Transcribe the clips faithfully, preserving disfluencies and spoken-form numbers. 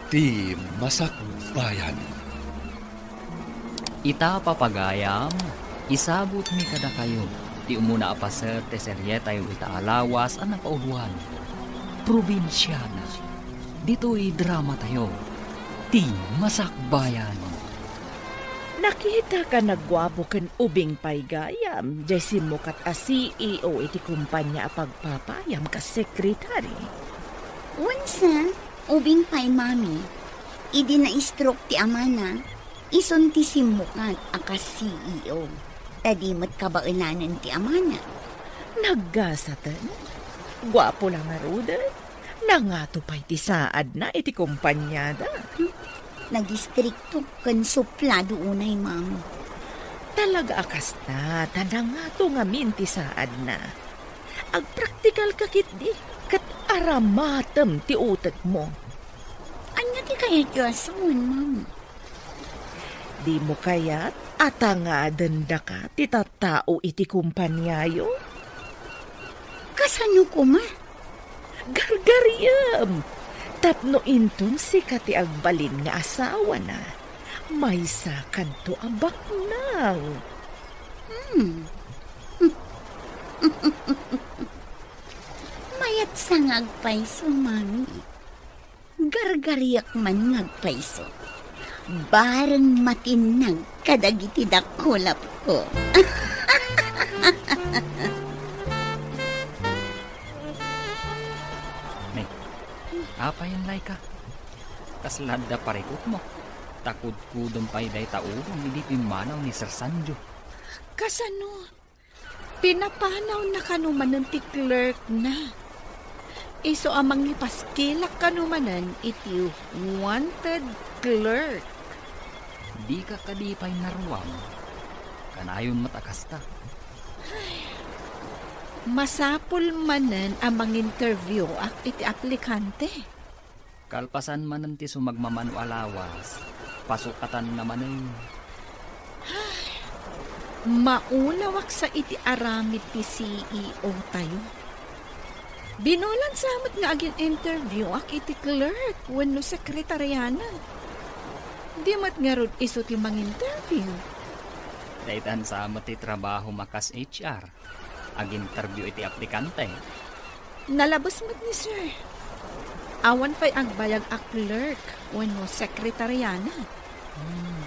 Ti Masakbayan. Ita, papagayam, isabutmi kadakayo ti umuna a paset ti serietayo ita a lawas a napauloan, Probinsiana. Ditoy dramatayo, Ti Masakbayan. Nakitaka a guapo ken ubing pay gayam, diay simmukat a C E O iti kumpania a pagpapayam kas sekretari. Wen, sir, ubing pay, mami. Idi na-stroke ti amana, isun ti simmukat a kas C E O. Ta di met kabaelanen ti amana. Naggasaten. Guapo la ngaruden. Nangato pay ti saadna iti kumpaniada. Nagistrikto ken suplado unay, ma'am. Talaga a kasta, ta nangato ngamin ti saadna. Agpraktikalka ketdi, ket aramatem ti utekmo. Ania ti kayatyo a sawen, ma'am? Dimo kayat a tangadendaka ti tattao iti kumpaniayo? Kasano koma? Gargariem! Tapno inton sika ti agbalin nga asawana, maysakanto a baknang. Hmm. Mayat sa nga agpayso, mami. Gargariak man nga agpayso. Bareng matinnag kadagiti dakulapko. Nay, apay, Laika? Kasla adda parikutmo? Ta kudkudem pay dayta ubong idi pimmanaw ni Sir Sanjo. Kasano? Pinapanawna kano manen ti clerkna. Isu a mangipaskilak kano manen iti wanted clerk. Dika kadi pay naruam? Kanayon met a kasta. Masapul manen a manginterview-ak iti aplikante. Kalpasan manen ti sumagmamano a lawas, pasukatanna manen. Ay, maunawak sa iti aramid ti C E O tayo. Binulan sa met nga agin-interview-ak iti clerk wenno sekretariana. Di met ngarud isu ti manginterview. Daytan sa met ti trabaho makas H R. Aginterview iti aplikante. Nalabes met ni sir. Awan pay agbayag a clerk wenno sekretariana. Hmm.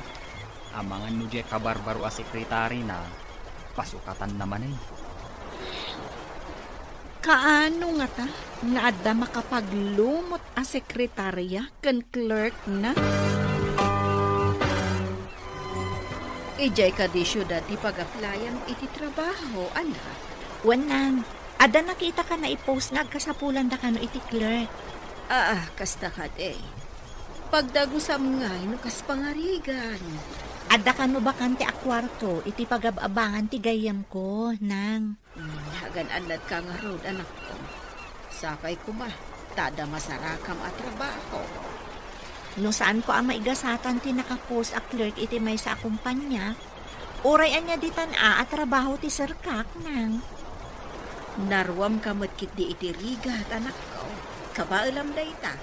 Amangan no diay kabarbaro a sekretarina, pasukatanna manen. Kaano ngata nga adda makapaglumot a sekretarya ken clerkna? Idiay kadi siudad ti pag-applyan iti trabaho, anak? Wen, nang, adda nakitaka nga i-post nga agkasapulanda kano iti clerk. Aa, kasta kadi. Pagdagusam ngay no kas pangarigan. Adda kano bakante a kuarto iti pagab-abangan ti gayyemko, nang. Hmm, agan-annatka ngarud, anakko. Sapay koma, ta adda masarakam a trabaho. No saanko a maigasatan ti naka-post a clerk iti maysa a kumpania, uray ania ditan a, a trabaho ti serkak, nang. Naruamka met ketdi iti rigat, anakko. Kabaelam dayta.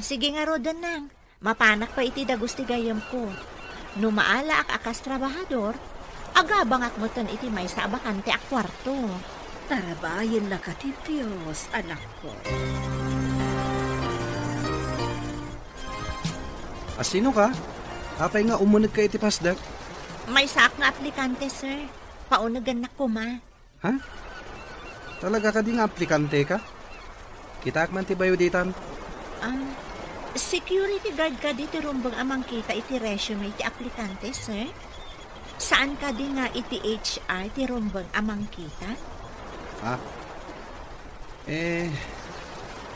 Sige ngaruden, nang. Mapanak pay iti dagus ti gayyemko. No maalaak a kas trabahador, agabangak metten iti maysa a bakante a kuarto. Tarabayennaka ti Dios, anakko. A, sinoka? Apay nga umunegka iti pasdek? Maysaak nga aplikante, sir. Paunegennak koma. Ha? Talaga kadi nga aplikanteka? Kitaak man ti bayo ditan. Ah, security guard kadi ti rumbeng a mangkita iti resume ti aplikante, sir? Saan kadi nga iti H R ti rumbeng a mangkita? Ah. Eh,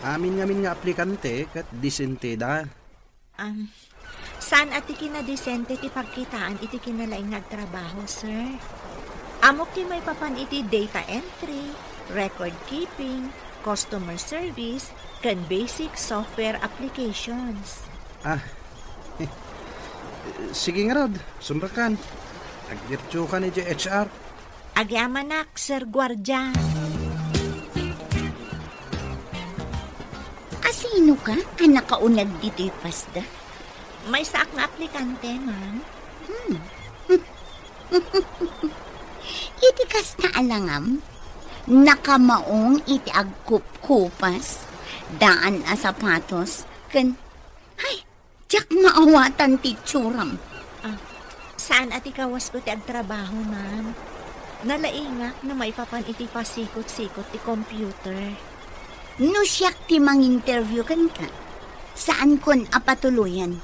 amin ngamin nga aplikante ket disenteda. Am, saan a ti kinadisente ti pagkitaan iti kinalaing nga agtrabaho, sir. Ammok ti maipapan iti data entry, record keeping, customer service, ken basic software applications. Ah, sige ngarud, sumrekkan. Agdirtiokan iti H R. Agyamanak, Sir Guardia. Asi, Sino ka a nakauneg ditoy pasda? Maysaak nga aplikante, ma'am. Hmm. Iti kasta a langam, nakamaong iti agkupkupas, daan a sapatos, ken, hay, diak maawatan ti itsuram. Ah, saan a ti kawasko ti agtrabaho, ma'am. Nalaingak no maipapan iti pasikot-sikot ti computer. No siak ti manginterview kenka, saankon a patuloyan.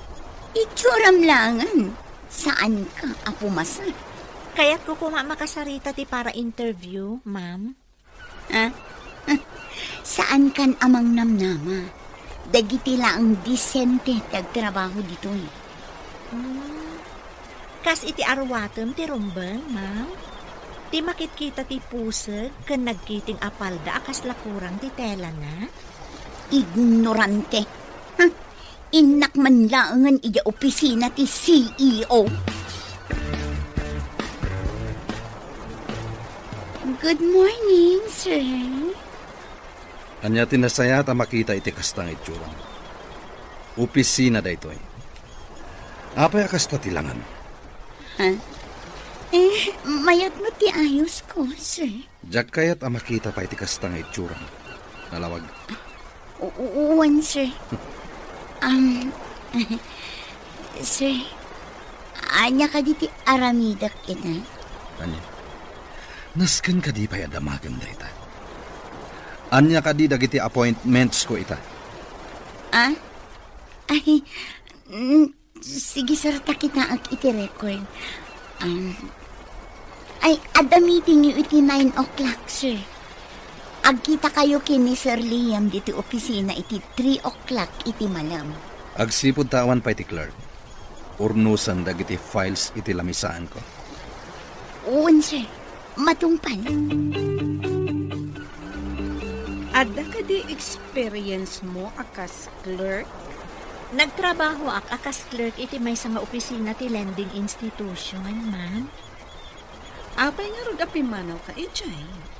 Itsuram laengen, saanka a pumasa. Kayatko koma a makasarita ti para interview, ma'am. Ha? Saankan a mangnamnama. Dagiti laeng disente ti agtrabaho ditoy. Hmm. Kas iti arwatem ti rumbeng, ma'am? Ti makitkita ti puseg ken nagkiting a palda a kasla kurang ti telana? Ignorante. Huh? Innak man laengen idiay opisina ti C E O. Good morning, sir. Ania ti nasayaat a makita iti kasta nga itsuram? Opisina daytoy. Apay a kasta ti langam? Ha? Eh, mayat met ti ayosko, sir. Diak kayat a makita pay ti kasta nga itsuram. Nalawag. U-, u-, wen, sir. Um, sir, ania kadi ti aramidek ita? Ania? Nasken kadi pay a damagem dayta? Ania kadi dagiti appointmentsko ita? Ah? Ay, mm, sige, sir, ta kitaek iti record. Um, ay, adda meetingyo iti nine o'clock, sir. Agkitakayo ken ni Sir Liam ditoy opisina iti three o'clock iti malem. Agsipud ta awan pay ti clerk, urnosen dagiti files iti lamisaanko. Wen, sir. Matungpal. Adda kadi experience mo a kas clerk? Nagtrabahoak a kas clerk iti maysa nga opisina ti lending institution, ma'am. Apay ngarud a pimmanawka idiay?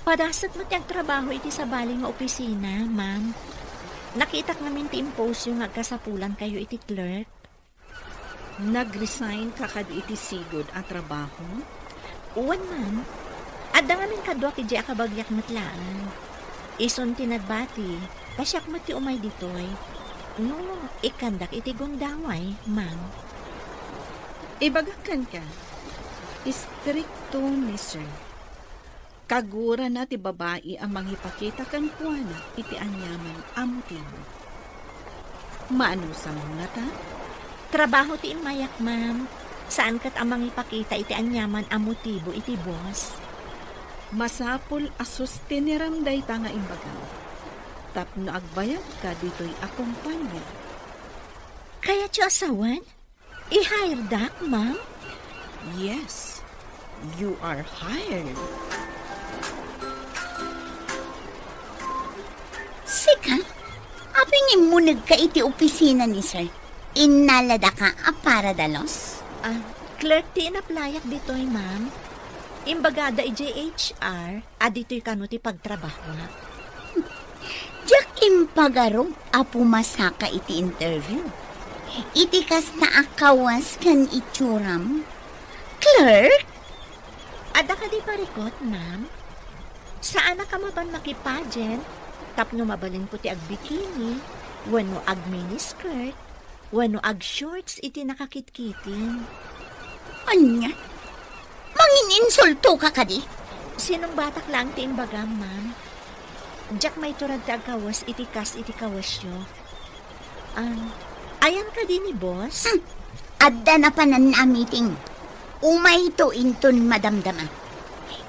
Padasek met ti agtrabaho iti sabali nga opisina, ma'am. Nakitak ngamin ti impost-yo nga agkasapulankayo iti clerk. Nag-resign ka kadi iti sigud a trabaho? Wen, ma'am. Adda ngamin kaduak idiay a kabagiak met laeng. Isun ti nagbati, ta siak met ti umay ditoy. No, ikkandak iti gundaway, ma'am. Ibagak kenka, istrikto ni sir. Kagurana ti babai a mangipakita kenkuana iti aniaman a motibo. Maanusam ngata? Trabaho ti immayak, ma'am. Saan ket a mangipakita iti aniaman a motibo iti boss. Masapul a sustinerem dayta nga imbagam tapno agbayagka ditoy a kompania. Kayatyo a sawen? I-hiredak, ma'am? Yes, you are hired. Sika? Apay nga immunegka iti opisina ni sir? Innaladaka a para dalos? Ah, clerk ti inaplayak ditoy, ma'am. Imbagada idiay H R a ditoy kano ti pagtrabahoak. Diak impagarup a pumasaka iti interview. Iti kasta a kawas ken itsuram, clerk? Adda kadi parikut, ma'am? Saanak a mapan makipageant tapno mabalinko ti agbikini wenno agminiskirt wenno agshorts iti nakakitkiting. Ania? Mangininsultoka kadi? Sinungbatak laeng ti imbagam, ma'am. Diak maiturag ti agkawas iti kas iti kawasyo. Um, ayan kadi ni boss? Hmm. Adda napananna a meeting. Umayto inton madamdama.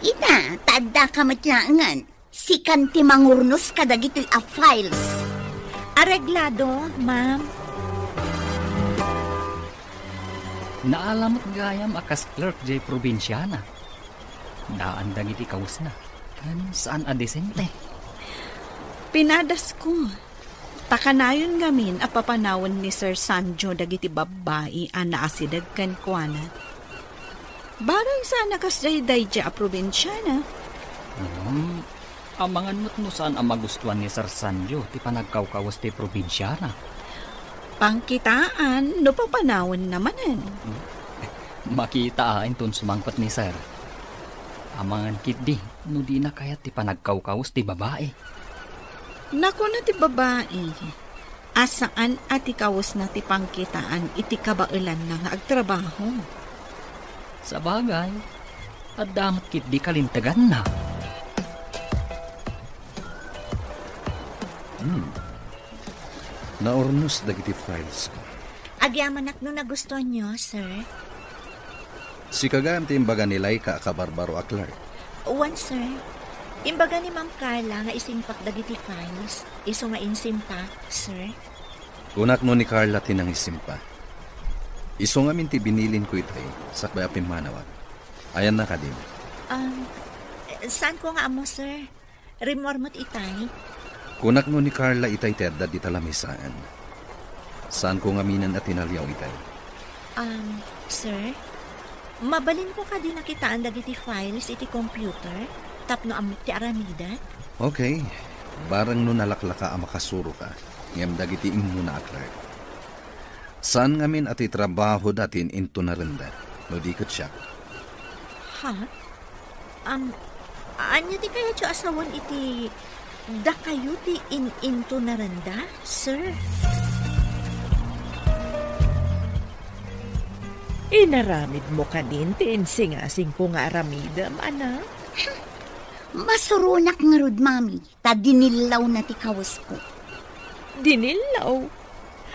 Ita, ta addaka met laengen. Sikan ti mangurnos kadagitoy a files. Areglado, ma'am. Naala met gayam a kas clerk jay probinsiana. Daan dagiti kawesna. Ken saan a disente. Pinadasko. Ta kanayon ngamin a papanawen ni Sir Sanjo dagiti babbai a naasideg kenkuana. Barang saan a kasdiay daydiay a probinsiana. Um, Amangan met no saan a magustuan ni Sir Sanjo ti panagkawkawes ti probinsiana. Pangkitaan no papanawenna manen. Hmm? Makita a inton sumangpet ni Sir. Amangan ketdi no dina kayat ti panagkawkawes ti babai. Nakuna ti babai a saan a ti kawesna ti pangkitaan iti kabaelanna nga agtrabaho. Sabagay, adda met ketdi kalinteganna. Hmm. Naurnos dagiti files ko. Agyamanak no nagustuanyo, sir. Sika gayam ti imbaga ni Laika a kabarbaro a clerk? Wen, sir. Imbaga ni Ma'am Carla nga isimpak dagiti files. Isu nga insimpak, sir. Kunak no ni Carla ti nangisimpak. Isu ngamin ti binilinko itay, sakbay a pimmanawak. Ayanna kadin? Um, saanko nga ammo, sir. Rimmuar met itay. Kunak no ni Carla itay ti adda dita lamisaan. Saanko ngaminen a tinaliaw itay. Um, sir, mabalinko kadi a kitaan dagiti files iti computer tapno ammok ti aramiden? Okay. Bareng no nalaklaka a makasuroka, ngem dagiti immuna a clerk. Saan ngamin a ti trabahoda ti in-intunarenda, no di ket siak. Ha? Am, ania ti kayatyo a sawen iti dakayo ti in-intunarenda, sir? Inaramidmo kadin ti insingasingko nga aramidem, anak? Masuronak ngarud, Mami, ta dinillawna ti kawesko. Dinillaw?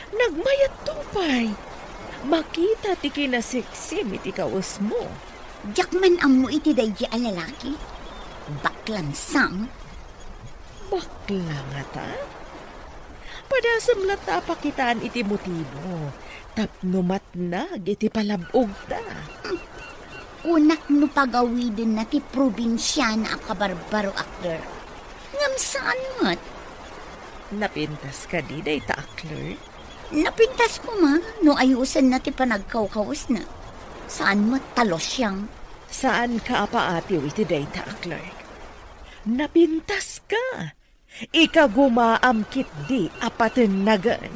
Nagmayatto pay. Makita ti kinasiksim iti kawesmo. Diak man ammo iti daydi a lalaki. Baklang sam. Bakla ngata? Padasem latta a pakitaan iti motibo tapno matnag iti palab-ogta. Kunak no pagawidenna ti probinsiana a kabarbaro a clerk. Ngem saan met. Napintas kadi dayta a clerk? Napintas koma no ayusenna ti panagkawkawesna. Saan met ta losyang. Saanka a paatiw iti dayta a clerk. Napintaska. Ikagumaam ketdi a patennagen.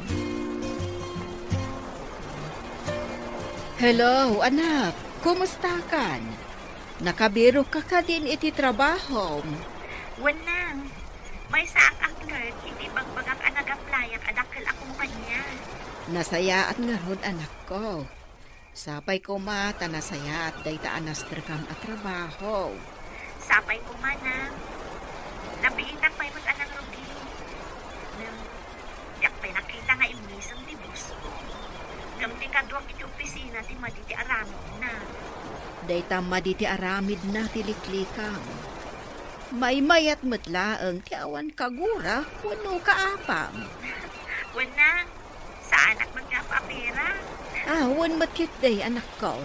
Hello, anak. Kumustakan? Nakabirokka kadin iti trabahom? Wen, Nang. Maysaak a clerk iti bagbagak a nag-applyak a dakkel a kumpania. Nasayaat ngarud, anakko. Sapay koma ta nasayaat dayta a nasterkam a trabaho. Sapay koma, Nang. Nabiitak pay met a nangrugi. Ngem, diak pay nakita nga immisem ti boss ko. Ngem ti kaduak iti opisina ti madi ti aramidna. Dayta madi ti aramidna ti liklikam. Maymayat met laeng ti awan kagurak wenno kaapam. Wen, Nang. Saanak met nga apapera. Ah, wen met ketdi, anakko.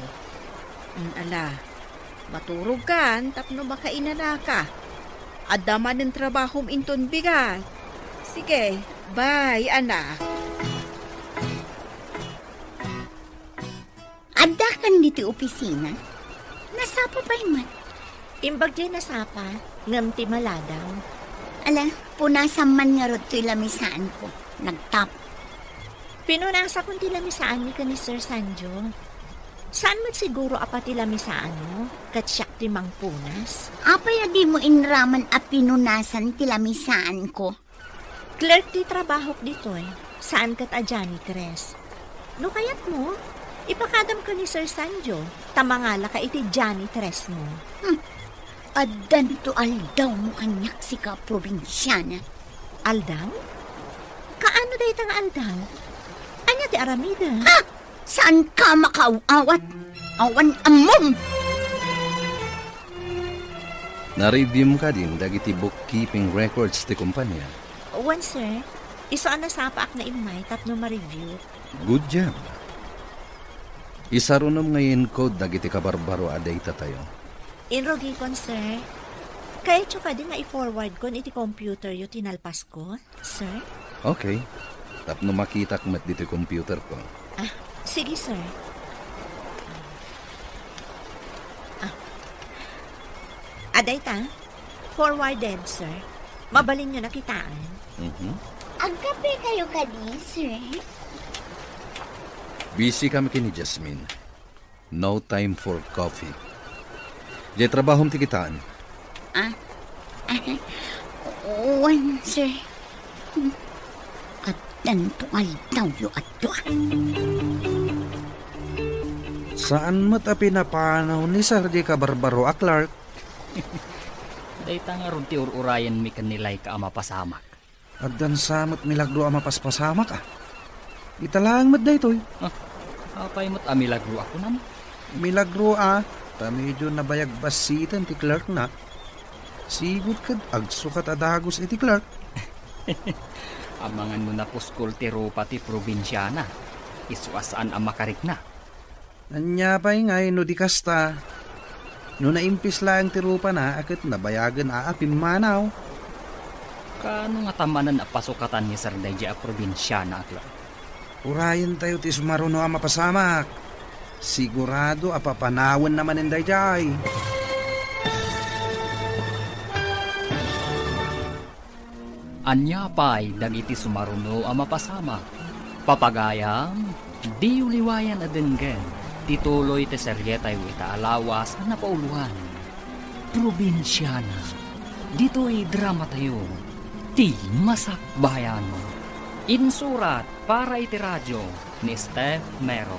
Mm, ala, maturogkan tapno makainanaka. Adda manen trabahom inton bigat. Sige, bye, anak. Addakan ditoy opisina? Nasapa pay met? Imbag diay nasapa, ngem ti maladaw. Ala, punasam man ngarud toy lamisaanko. Nagtap. Pinunasakon ti lamisaanmi ken ni Sir Sanjo. Saan met siguro a pati lamisaanmo, ket siak ti mangpunas? Apay a dimo inraman a pinunasan ti lamisaanko? Clerk ti trabahok ditoy, saan ket a janitress. No kayatmo, ipakadam ken ni Sir Sanjo, ta mangalaka iti janitressmo. Hmm. Addanto aldawmo kaniak, sika a probinsiana. Aldaw? Kaano dayta nga aldaw? Ania ti aramidem? Ha! Saanka makaaw-awat? Awan ammom! Na-reviewmo kadin dagiti bookkeeping records ti kompania? Wen, sir. Isu a nasapaak nga immay tapno ma-review. Good job. Isarunom nga i-encode dagiti kabarbaro a data tayo. Inrugikon, sir. Kayatyo kadi nga i-forwardkon iti computeryo ti nalpaskon, sir? Okay. Tapno makitak met ditoy computerko. Ah, sige, sir. Ah. Adda ita? Forwarded, sir. Mabalinyo na kitaen. Mhm. Agkape kayo kadi, sir? Busy kami ken ni Jasmine. No time for coffee. Diay trabahom ti kitaen. Ah? Wen, sir. Addanto aldawyo a dua. Saan met a pinapanaw ni Sir diay kabarbaro a Clark? Dayta ngarud ti ur-urayenmi ken ni Laika a mapasamak. Addan sa met milagro a mapaspasamak, a. Ita laeng met daytoy. Ah, apay met a milagro a kunam? Milagro a, ta medio nabayag bassiten ti Clark na. Sigud ket agsukat a dagus iti Clark. Amangan no napuskol ti rupa ti probinsiana, isu a saan a makarikna. Ania pay ngay no di kasta? No naimpis laeng ti rupana a ket nabayagen a, a pimmanaw. Kaano ngata manen a pasukatan ni Sir daydiay a probinsiana a Clark? Urayentayo ti sumaruno a mapasamak. Sigurado a papanawenna manen daydiay. Ania pay dagiti sumaruno a mapasamak? Papagayam, diyo liwayan a denggen ti tuloy ti serietayo ita a lawas a napauloan. Probinsiana, ditoy dramatayo, ti Masakbayan. Insurat para iti radio ni Steph Mero,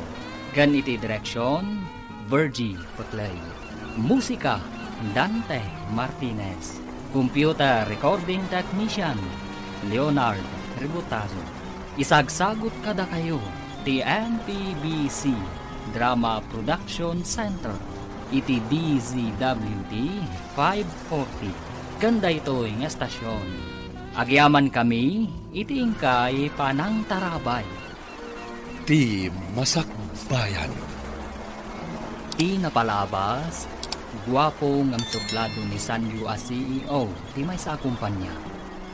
ken iti direksion, Virgie Putley. Musika, Dante Martinez. Computer Recording Technician, Leonard Ributazo. Isagsagut kadakayo ti M P B C Drama Production Center iti D Z W T five forty. Ken daytoy nga estasion, agyamankami iti inkay panangtarabay. Ti Masakbayan. Ti napalabas, guapo ngem suplado ni Sanyo a C E O ti maysa a kompania.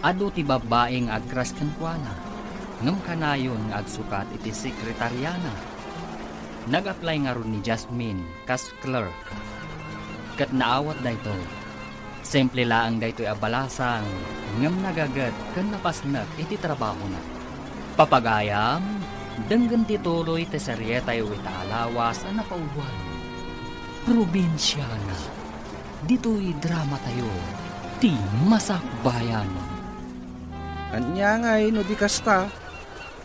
Adu ti babbai nga agkras kenkuana, ngem kanayon nga agsukat iti sekretariana. Nag-apply ngarud ni Jasmine kas clerk. Ket naawat daytoy. Simple laeng daytoy a balasang, ngem nagaget ken napasnek iti trabahona. Papagayam, denggen ti tuloy ti serietayo ita a lawas a napauloan. Probinsiana. Ditoy dramatayo, ti Masakbayan. Ania ngay no di kasta?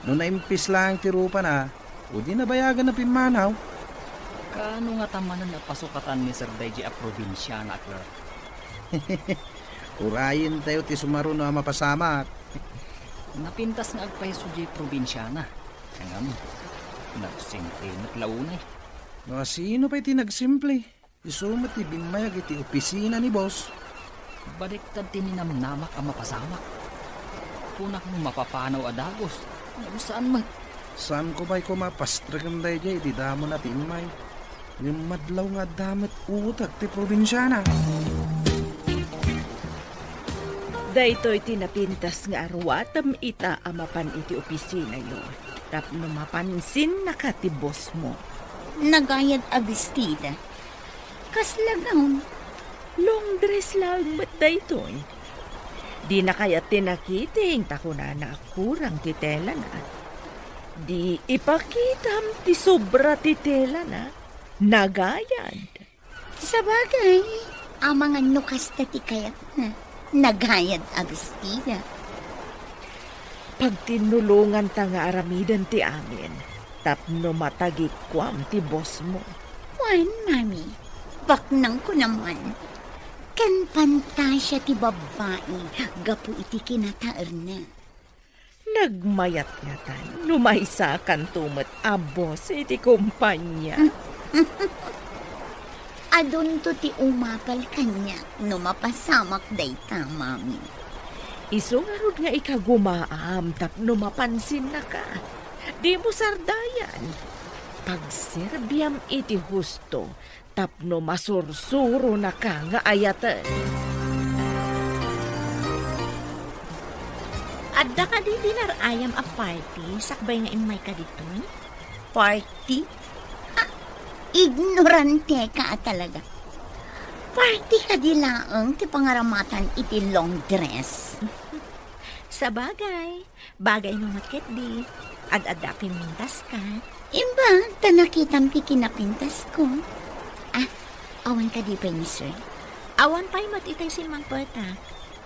No naimpis laeng ti rupana, o di nabayagan a pimmanaw. Kaano ngata manen a pasukatan ni Sir daydiay a probinsiana a clerk? Urayentayo ti sumaruno a mapasamak. Napintas nga agpayso diay probinsiana. Ngem, nagsimple met la unay. No, sino pay ti nagsimple? Isu met ti bimmayag iti opisina ni boss. Baliktad ti ninamnamak a mapasamak. Kunak no mapapanaw a dagus, ngem saan met. Saanko pay koma a pastreken daydiay iti damona ti immay. Ngem madlaw nga adda met utag ti probinsiana. Daytoy ti napintas nga aruatem ita a mapan iti opisinayo tapno mapansinnaka ti bossmo. Nagayad a bestida. Kasla gown? Long dress laeng met daytoy. Dina kayat ti nakiting ta kunana a kurang ti telana. Di ipakitam ti sobra ti telana. Nagayad. Sabagay, amangan no kasta ti kayatna. Nagayad a bestida. Pagtinnulonganta nga aramiden ti amin tapno matagikuam ti bossmo. Wen, Mami, baknangko naman. Ken pantasia ti babbai gapu iti kinataerna. Nagmayat ngatan no maysakanto met a boss iti kompania. Adunto ti umapal kaniak no mapasamak dayta, Mami. Isu ngarud nga ikagumaam tapno mapansinnaka. Dimo sardayan. Pagserbiam iti husto tapno masursuronaka nga ayaten. Adda kadi dinar ayam a party sakbay nga immayka ditoy? Party? Ah, ignoranteka a talaga. Party kadi laeng ti pangaramatan iti long dress? Sabagay, bagay no met ketdi. Ad-adda a pimintaska. Imba, ta nakitam ti kinapintasko. Ah, awan kadi pay ni sir? Awan pay met itay simmangpetak.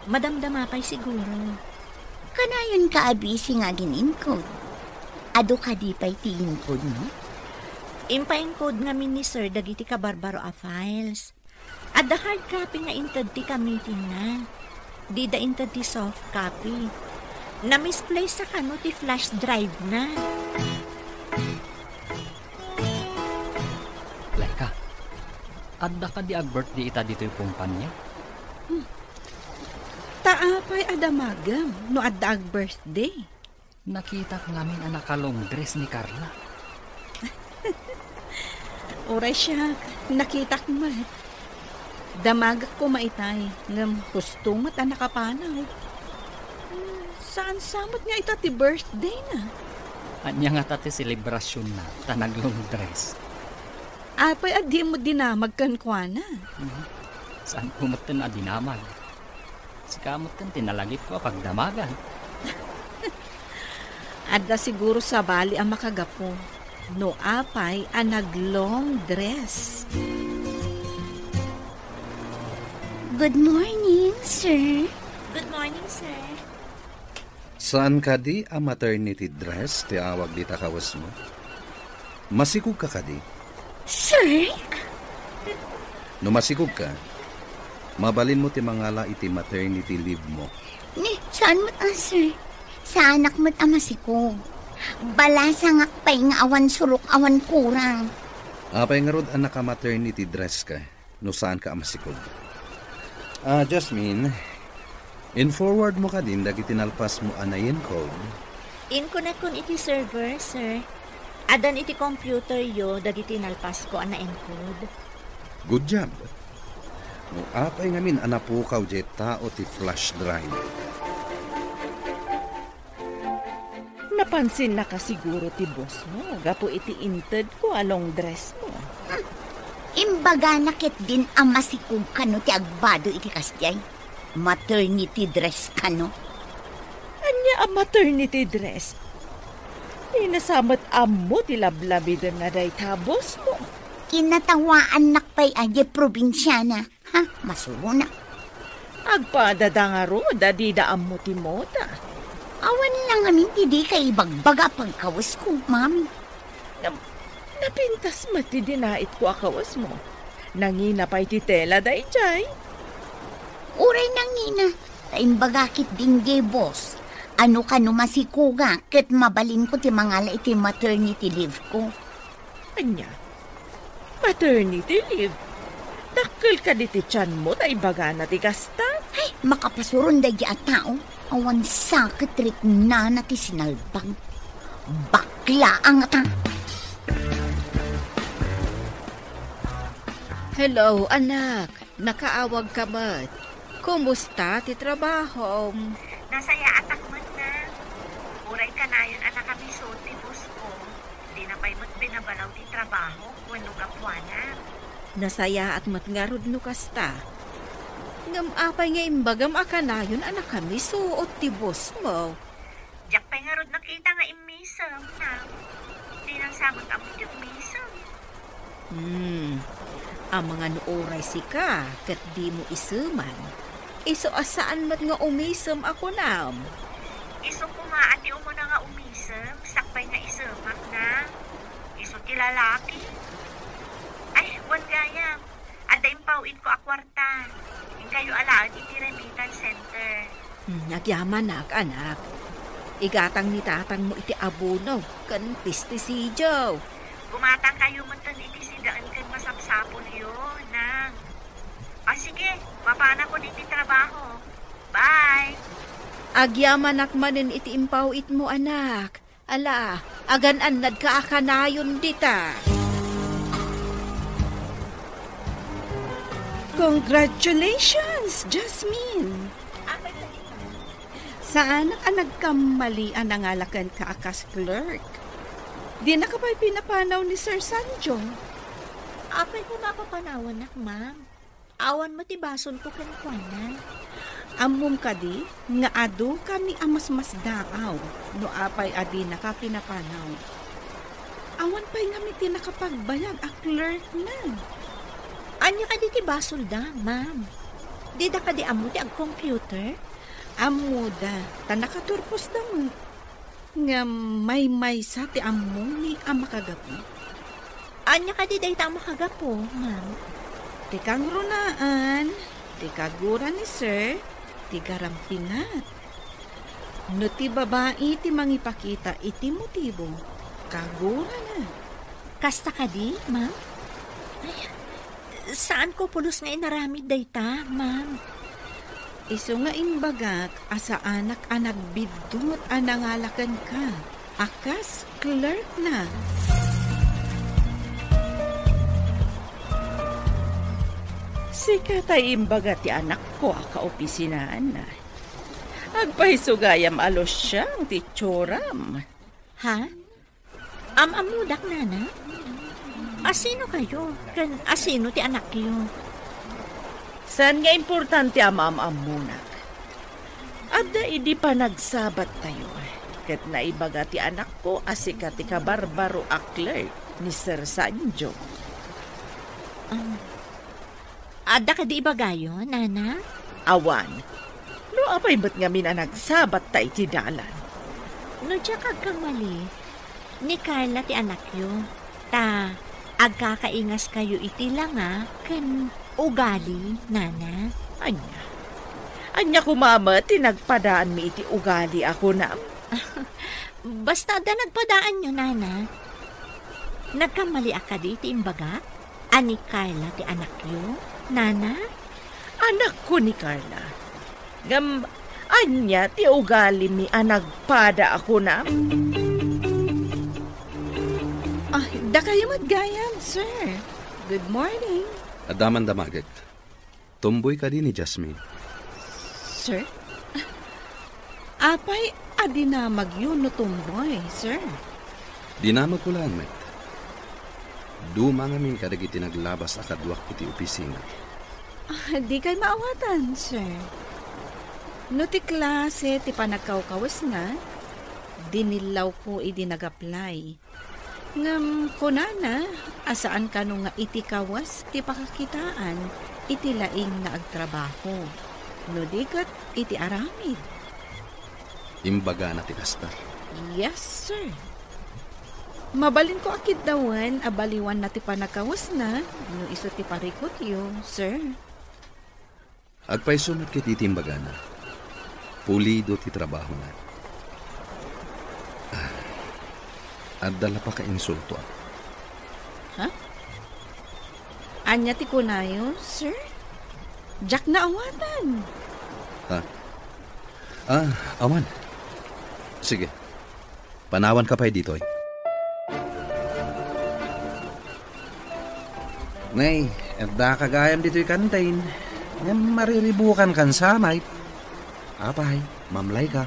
Madamdama pay siguro. Kanayon ka a busy nga agin-encode. Adu kadi pay ti encode mo? Impaencode ngamin ni sir dagiti kabarbaro a files. Adda hard copy nga inted ti committee-na. Dida inted ti soft copy. Na-misplace a kano ti flash drive-na. Laika, adda kadi ag-birthday ita ditoy kumpanya? Hmm. Ta apay a damagem no adda ag-birthday? Nakitak ngamin a naka-long dress ni Carla. Uray siak, nakitak met. Damagek koma itay, ngem husto met a nakapanaw. Hmm, saan sa met nga ita ti birthday-na? Ania ngata ti selebrasyon-na ta nag-long dress? Apay a dimo dinamag kenkuana? Mhm. Saan ko metten a dinamag? Sika metten ti nalagipko a pagdamagan. Adda siguro sabali a makagapu no apay a nag-long dress. Good morning, sir. Good morning, sir. Saan kadi a maternity dress ti awag dita kawesmo? Masikog ka kadi? Sir? No masikog ka, mabalin mo ti mangala iti maternity leave mo. Ni, saan met a, sir? Saanak met a masikog. Balasangak pay nga awan surok, awan kurang. Apay ngarud a naka-maternity dress ka no saan ka a masikog? Ah, Jasmine, in-forward mo kadin dagiti nalpas mo a na-encode? Inkunekon iti server, sir. Addan iti computer-yo dagiti nalpasko a na-encode. Good job. No apay ngamin a napukaw diay tao ti flash drive? Napansinnaka siguro ti boss mo gapu iti intedko a long dress mo. Hmm. Imbagana ketdin a masikog kano ti agbado iti kasdiay. Maternity dress kano. Ania a maternity dress? Dina sa met ammo ti lablamiden na dayta boss mo. Kinatawaannak pay a diay probinsiana. Ha, masuronak. Agpadada ngarud a dida ammo ti moda. Awan la ngamin ti dika ibagbaga a pagkawesko, mami. Ngem, napintas met ti dinaitko a kawesmo. Nangina pay ti tela daydiay. Uray nangina, ta imbaga ketdin diay boss a no kano masikogak ket mabalinko ti mangala iti maternity leave ko. Ania? Maternity leave? Dakkel kadi ti tianmo ta ibagana ti kasta? Ay, makapasuron daydiay a tao. Awan sa ket riknana ti sinalbag. Bakla a ngata. Hello, anak. Nakaawag ka met. Kumusta ti trabahom? Nasayaatak met, Nang. Uray kanayon a nakamiso ti boss ko, dina pay met binabalaw ti trabaho wenno gapuana. Nasayaat met ngarud no kasta. Ngem apay nga imbagam a kanayon a nakamiso ti boss mo? Diak pay ngarud nakita nga immisem, Nang. Dinan sa met ammo ti ummisem. Hmm. Amangan no uray sika ket dimo iseman. Isu a saan met nga umisem a kunam. Isu koma a ti umuna nga umisem, sakbay nga isemak, Nang. Isu ti lalaki. Ay, wen gayam. Adda impaw-itko a kuarta. Inkayo alaen iti remittance center. Hmm, agyamanak, anak. Igatang ni tatangmo iti abono ken pesticidio. Gumatangkayo metten iti sidaen ken masapsapulyo, Nang. Ah, sige, mapanakon iti trabaho. Bye! Agyamanak manen iti impaw-itmo, anak. Ala, agan-annadka a kanayon dita. Congratulations, Jasmine! Saanak a nagkammali a nangala kenka a kas clerk. Dinaka pay pinapanaw ni Sir Sanjo. Apay ko mapapanawanak, ma'am. Awan met ti basolko kenkuana. Ammom kadi nga adu kami a masmasdaaw no apay a dinaka pinapanaw? Awan pay ngamin ti nakapagbayag a clerk na. Ania kadi ti basolda, ma'am? Dida kadi ammo ti agcomputer? Ammoda, ta nakaturposda met. Ngem maymaysa ti ammom a makagapu. Ania kadi dayta a makagapu, ma'am? Ti kangrunaan, ti kagura ni sir, ti garampinat. No ti babai ti mangipakita iti motibo, kagurana. Kasta kadi, ma'am? Ay, saanko pulos nga inaramid dayta, ma'am. Isu nga imbagak a saanak a nagbiddut a nangala kenka a kas clerk na. Sika tay imbaga ti anakko a kaopisinaan. Agpayso gayam a lusiang ti itsuram. Ha? Am-ammodak, nana? Asino kayo? Ken asino ti anakyo? Saan nga importante a maam-ammonak? Adda idi panagsabattayo, ket naibaga ti anakko a sika ti kabarbaro a clerk ni Sir Sanjo. Ah, Adda kadi ibagayo, nana? Awan. No apay met ngamin a nagsabatta iti dalan? No diak agkamali, ni Carla ti anakyo, ta agkakaingaskayo iti langa ken ugali, nana. Ania? Ania koma met ti nagpadaanmi iti ugali a kunam? Basta adda nagpadaanyo, nana. Nagkamaliak kadi iti imbagak? A ni Carla ti anakyo, nana? Anakko ni Carla. Ngem, ania ti ugalimi a nagpada a kunam? Ah, dakayo met gayam, sir. Good morning. Adda man damagek. Tomboy kadi ni Jasmine? Sir? Apay a dinamagyo no tomboy, sir? Dinamagko laeng met. Duma ngamin kadagiti naglabas a kaduak iti opisina. Ah, dikay maawatan, sir. No ti klase ti panagkawkawesna, dinillawko idi nag-apply. Ngem kunana a saan kano nga iti kawes ti pakakitaan iti laing nga agtrabaho, no di ket iti aramid. Imbagana ti kasta? Yes, sir. Mabalinko a kiddawen a baliwanna ti panagkawesna no isu ti parikutyo, sir. Agpayso met ket iti imbagana. Pulido ti trabahona. Ah, adda la pakainsultoak. Ha? Ania ti kunayo, sir? Diak naawatan. Ha? Ah, awan. Sige. Panawanka pay ditoy. Nay, addaka gayam ditoy kantin. Ngem mariribukankan sa, Mike. Apay, mamlayka.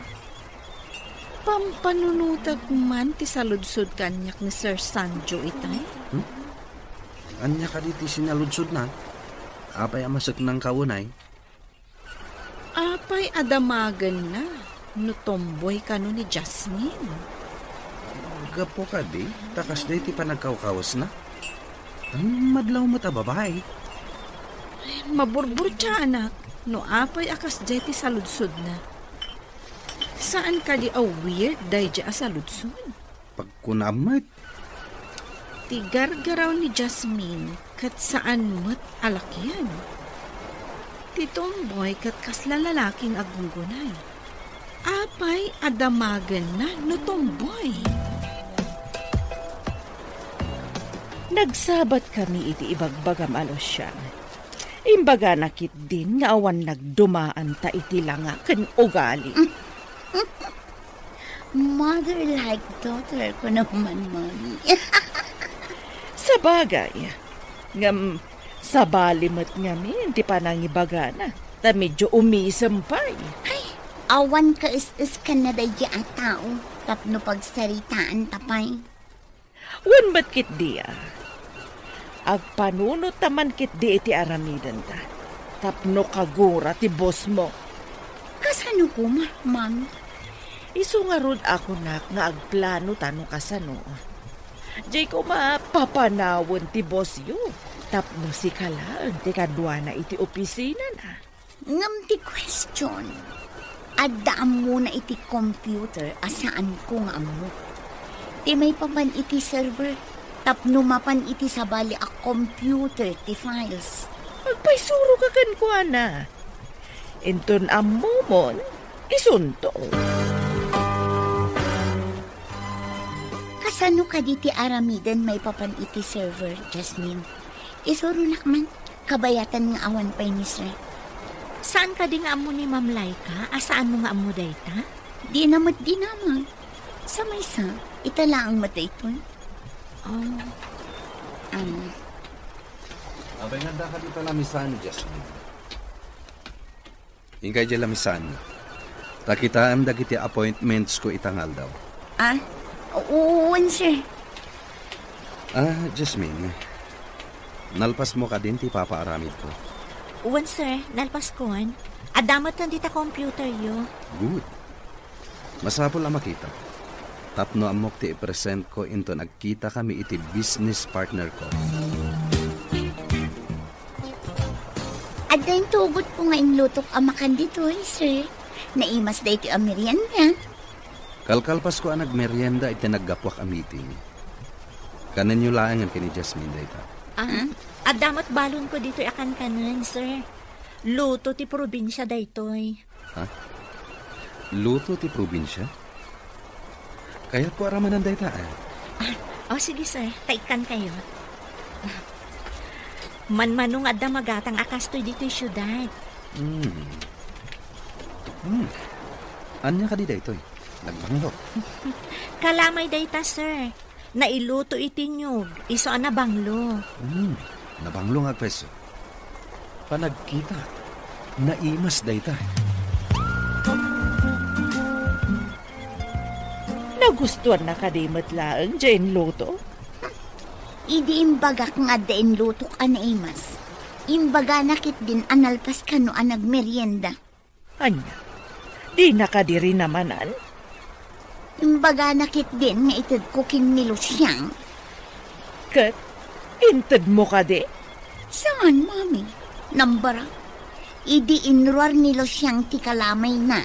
Pampanunotek man ti saludsod kaniak ni Sir Sanjo itay. Hmm? Ania kadi ti sinaludsodna? Apay a maseknangka unay? Apay a damagenna no tomboy kano ni Jasmine? Gapu kadi ta kasdiay ti panagkawkawesna? Ay, madlaw met a babai. Maburburtiaanak no apay a kasdiay ti saludsodna. Saan kadi a weird daydiay a saludsod? Pagkunam met. Ti gargaraw ni Jasmine ket saan met a lakian. Ti tomboy ket kasla lalaki nga aggunggunay. Apay a damagenna no tomboy? Nagsabatkami iti ibagbagam a Lucian. Imbagana ketdin nga awan nagdumaanta iti langa ken ugali. Mother like daughter ko naman, Mami. Sabagay, ngem sabali met ngamin ti panangibagana, ta medyo umisem pay. Ay, awan kaes-eskan na daydi a tao tapno pagsaritaanta pay. Wen met ketdi a, agpanunot ta man ketdi iti aramidenta. tapno kagura ti boss mo. Kasano koma, Ma'am? Isu ngarud a kunak nga agplano ta no kasano. Jay koma papanawen ti boss yo, tapno sika laeng ti kaduana iti opisinana. Ngem ti question, adda ammona iti computer a saanko nga ammo. Ti maipapan iti server, tapno mapan iti sabali a computer ti files. Agpaisuro ka kenkuana. Inton ammomon, isunto. Kasano kadi ti aramiden maipapan iti server, Jasmine? Isuronak man, kabayatan nga awan pay ni Sir. Saan kadi nga ammo ni Ma'am Laika a saanmo nga ammo dayta? Dina met dinamag. Sa maysa, ita laeng met daytoy. Oh. Ano? Abay, nga daka dita lamisan, Jasmine. Inkay di lamisan. Ta kitaem dagiti appointments ko ita nga aldaw. Ah? Wen, sir. Ah, Jasmine. Nalpasmo kadin ti papaaramid ko? Wen, sir. Nalpaskon. Adda met dita computer yo. Good. Masapul a makita. Tapno ammok ti i-present ko inton agkita kami iti business partner ko. Adda intugotko nga inlutok a makan ditoy, sir. Naimas daytoy a merienda. Kalkalpasko a nagmerienda iti naggapuak a meeting. Kanenyo laengen ken ni Jasmine dayta. Ah, adda met balonko ditoy a kankanen, sir. Luto ti probinsia daytoy. Ha? Luto ti probinsia? Kayatko a ramanan dayta, eh. Ah, oh, sige, sir. Ta ikkankayo. Manmano nga adda magatang a kastoy ditoy siudad. Hmm. Hmm. Ania kadi daytoy? Nagbanglo. Kalamay dayta, sir. Nailuto iti niyog, isu a nabanglo. Hmm, nabanglo nga agpayso. Panagkita, naimas dayta. Nagustuanna kadi met laeng diay inluto? Idi imbagak nga adda inlutok a naimas, imbagana ketdin a nalpas kano a nagmerienda. Ania? Dina kadi rinamanan? Imbagana ketdin nga itedko ken ni Luciang. Ket intedmo kadi? Saan, Mami. Nambara. Idi inruar ni Luciang ti kalamayna,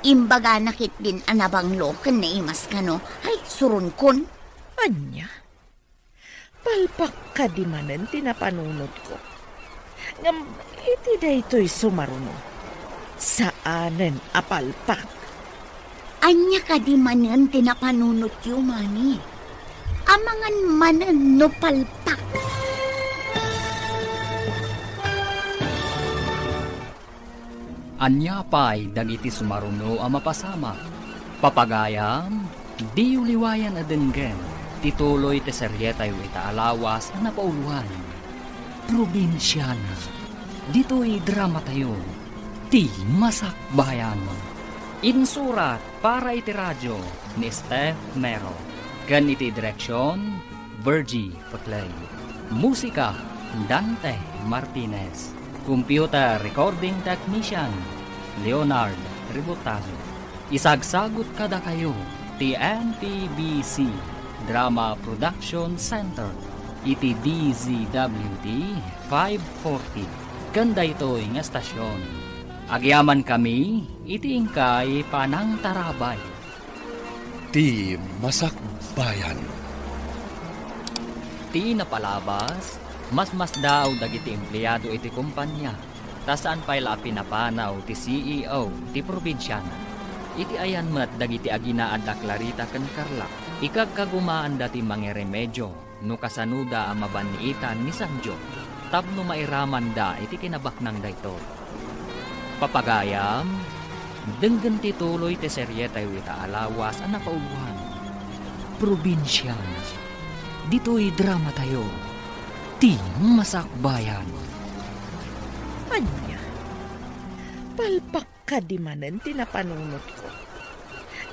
imbagana ketdin a nabanglo ken naimas kano. Ay, suronkon. Ania? Palpak kadi manen ti napanunotko. Ngem iti daytoy sumaruno, saanen a palpak. Ania kadi manen ti napanunotyo, Mami? Amangan manen no palpak. Ania pay dagiti sumaruno a mapasamak? Papagayam, diyo liwayan a denggen ti tuloy ti serietayo ita a lawas a napauloan. Probinsiana, ditoy dramatayo, ti Masakbayan. Insurat para iti radio ni Steph Mero. Ken iti direksion, Virgie Paclay. Musika, Dante Martinez. Computer Recording Technician, Leonard Ributazo. Isagsagut kadakayo ti N T B C Drama Production Center iti D Z W T five forty. Ken daytoy nga estasion, agyamankami iti inkay panangtarabay. Ti Masakbayan. Ti napalabas, masmasdaaw dagiti empleado iti kompania, ta saan pay la a pinapanaw ti C E O ti probinsiana. Iti ayan met dagiti aginaad a Clarita ken Carla, ikagkagumaanda ti mangiremedio no kasanoda a mabanniitan ni Sanjo tapno mairamanda iti kinabaknang daytoy. Papagayam, denggen ti tuloy ti serietayo ita a lawas a napauloan. Probinsiana, ditoy dramatayo, ti Masakbayan. Ania? Palpak kadi manen ti napanunotko.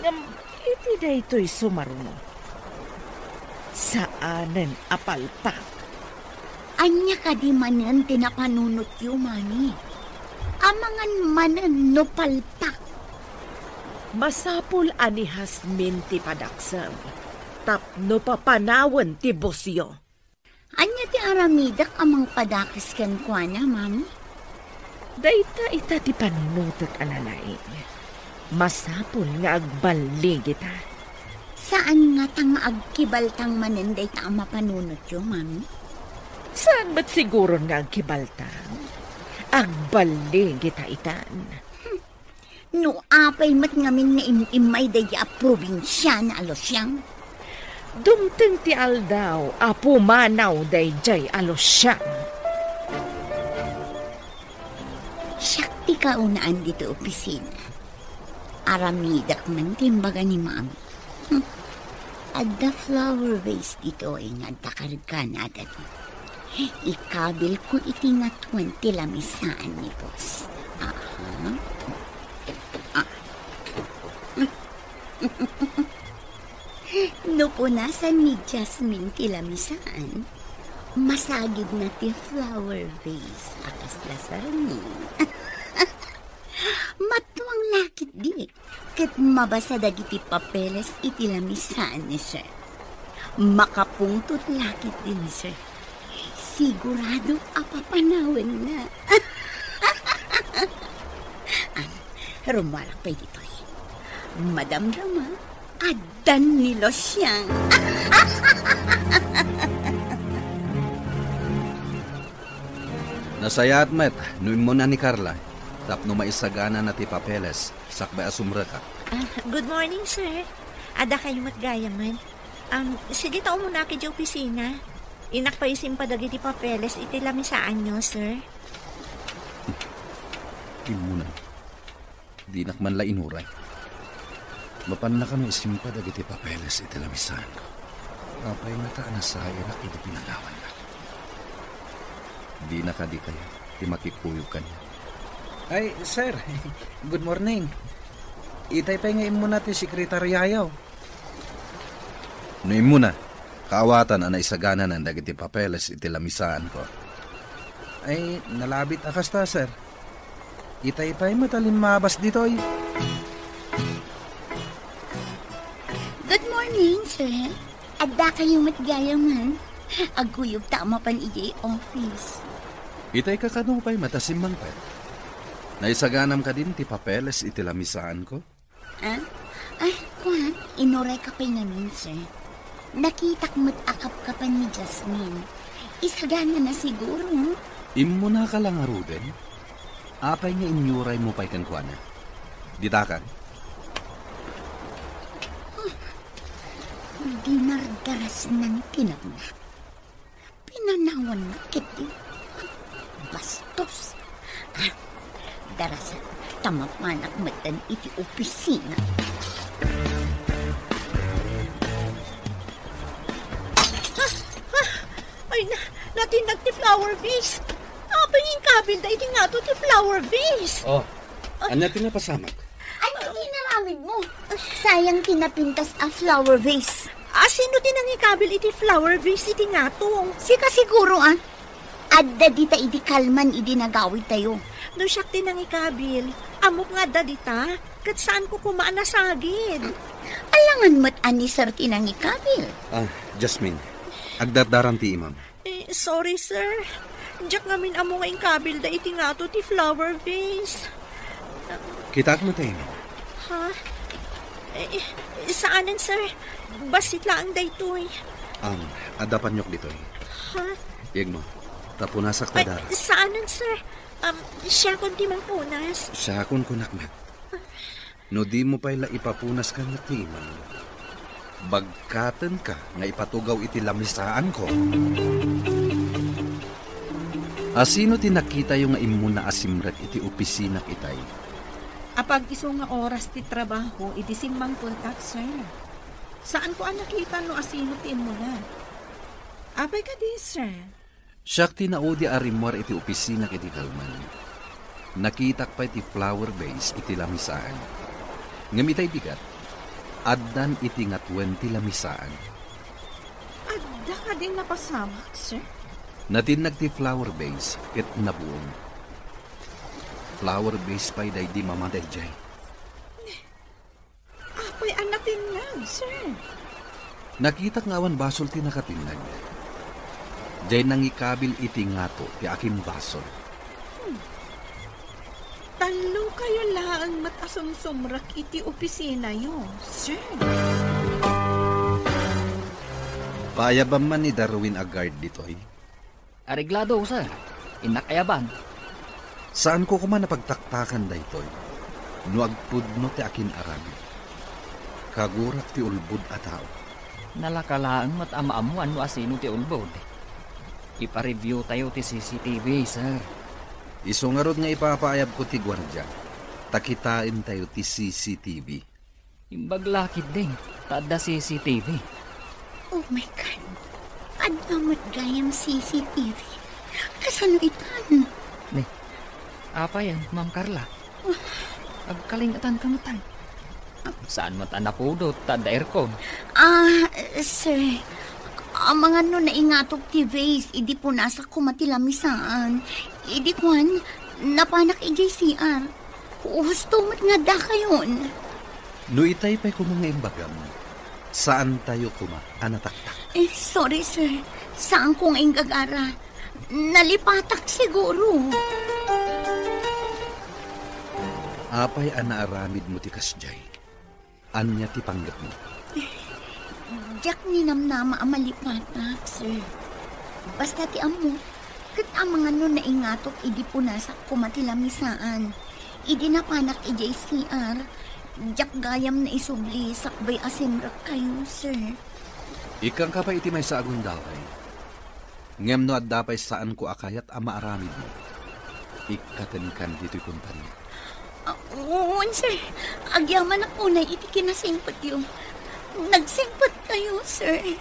Ngem iti daytoy sumaruno, saanen a palpak. Ania kadi manen ti napanunotyo, Mami? Amangan manen no palpak. Masapul a ni Jasmine ti padaksem tapno papanawen ti busyo. Ania ti aramidek a mangpadakes kenkuana, Mami? Dayta ita ti panunotek a nalaing. Masapul nga agballigita. Saan ngata nga agkibaltang manen dayta a mapanunotyo, Mami? Saan met siguron nga agkibaltang? Agballigita itan. Hmm. No apay met ngamin nga im-immay daydi a probinsiana a Lucian? Dumteng ti aldaw a pumanaw daydiay a Lucian. Siak ti kaunaan ditoy opisina. Aramidek man ti imbaga ni Mami. Hmm. Adda flower vase ditoy nga adda kargana dagiti. Ikabilko iti ngatuen ti lamisaan ni boss. Aha. Ah. No punasan ni Jasmine ti lamisaan, masagidna ti flower vase a kasla sarming. Matuang la ketdi, ket mabasa dagiti papeles iti lamisaan ni Sir. Makapungtot la ketdi ni Sir. Sigurado a papanawenna. Ah, rummuarak pay ditoy. Madamdama, addan ni Lucian. Nasayaat met no immuna ni Carla tapno maisaganana ti papeles sakbay a sumrekak. Ah, good morning, sir. Adda kayo met gayamen. Um, sige ta umunak idiay opisina. Innak pay isimpa dagiti papeles iti lamisaanyo, sir. Immuna. Dinak man la inuray. Mapanna kano isimpa dagiti papeles iti lamisaanko. Apay ngata a nasayanak idi pinanawannak? Dina kadi kayat ti makikuyog kaniak? Ay, sir. Good morning. Itay pay nga immuna ti sekretariayo. No immuna, kaawatan a naisagananan dagiti papeles iti lamisaanko. Ay, nalabit a kasta, sir. Itay pay met a limmabas ditoy. Good morning, sir. Adda kayo met gayamen. Agkuyog ta a mapan idiay office. Itay kakano pay met a simmangpet? Naisaganam kadin ti papeles iti lamisaanko? Ah? Ay, kuan, inuray ka pay ngamin, sir. Nakitak met a kapkapan ni Jasmine. Isaganana siguro. Immunaka la ngaruden? Apay nga inyuray mo pay kenkuana? Ditakan? Dinardarasnan ti napna. Pinanawanna ketdi. Bastos. Ah, darasan, ta mapanak metten iti opisina. Ah, ah, ay na, natinnag ti flower vase. Apay nga inkabilda iti ngato ti flower vase? Oh, ania ti napasamak? Ania ti inaramidmo? Sayang ti napintas a flower vase. A, sino ti nangikabil iti flower vase iti ngato? Sika siguro, ah. Adda dita idi kalman idi nagawidtayo. No siak ti nangikabil, ammok nga adda dita, ket saanko koma a nasagid. Alangan met a ni Sir ti nangikabil. Ah, Jasmine, agdardaram ti imam. Eh, sorry, sir. Diak ngamin ammo nga inkabilda iti ngato ti flower vase. Kitaak met, Amy. Ha? Eh, saanen, sir. Bassit laeng daytoy. Ang, adda panyok ditoy. Ha? Yegmo, ta punasak ta. Ay, dara. Saanen, sir. Um, siakon ti mangpunas. Siakon kunak met. No dimo pay la ipapunas kaniak ti imam, bagkatenka nga ipatugaw iti lamisaanko. A, sino ti nakitayo nga immuna a simrek iti opisinak itay? Apag isu nga oras ti trabaho idi simmangpeltak, sir. Saanko a nakita no asino ti immuna. Apay kadi, sir? Siak ti naudi a rimmuar iti opisinak idi kalman. Nakitak pay ti flower vase iti lamisaan. Ngem itay bigat, addan iti ngatuen ti lamisaan. Adda kadin napasamak, sir? Natinnag ti flower vase ket nabuong. Flower vase pay daydi mama daydiay. Apay a natinnag, sir? Nakitak nga awan basol ti nakatinnag. Diay nangikabil iti ngato ti akinbasol. Hmm. Tallo kayo laeng met a sumsumrek iti opisinayo, sir. Paayabam man ni Darwin a guard ditoy? Areglado, sir. Innak ayaban. Saanko koma a pagtaktakan daytoy no agpudno ti akin-aramid. Kagurak ti ulbod a tao. Nalaka laeng met a maammuan no asino ti ulbod. Ipa-review tayo ti C C T V, sir. Isu ngarud nga ipapaayabko ti guardia, ta kitaentayo ti C C T V. Imbag la ketdi, ta adda C C T V. Oh my God. Adda met gayam C C T V. Kasano itan? Ni, apay, Ma'am Carla? Agkalingetan ka met, ay. Saan met a napudot, ta adda aircon? Ah, sir. Amangan no naingatok ti vase, idi punasak koma ti lamisaan. Idi kuan, napanak idiay C R. Husto met nga dakayon. No itay pay koma nga imbagam, saantayo koma a nataktak. Eh, sorry, sir. Saanko nga inggagara. Nalipatak siguro. Apay a naaramidmo ti kasdiay? Ania ti panggepmo? Diak ninamnama a malipatak, sir. Basta ti ammo, ket amangan no naingatok idi punasak koma ti lamisaan. Idi napanak idiay C R, diak gayam naisubli sakbay a simrek kayo, sir. Ikkanka pay iti maysa a gundaway. Ngem no adda pay saanko a kayat a maaramidmo, ikkatenkan ditoy kompania. Ah, wen, sir. Agyamanak unay iti kinasingpetyo. Nagsingpet kayo, sir.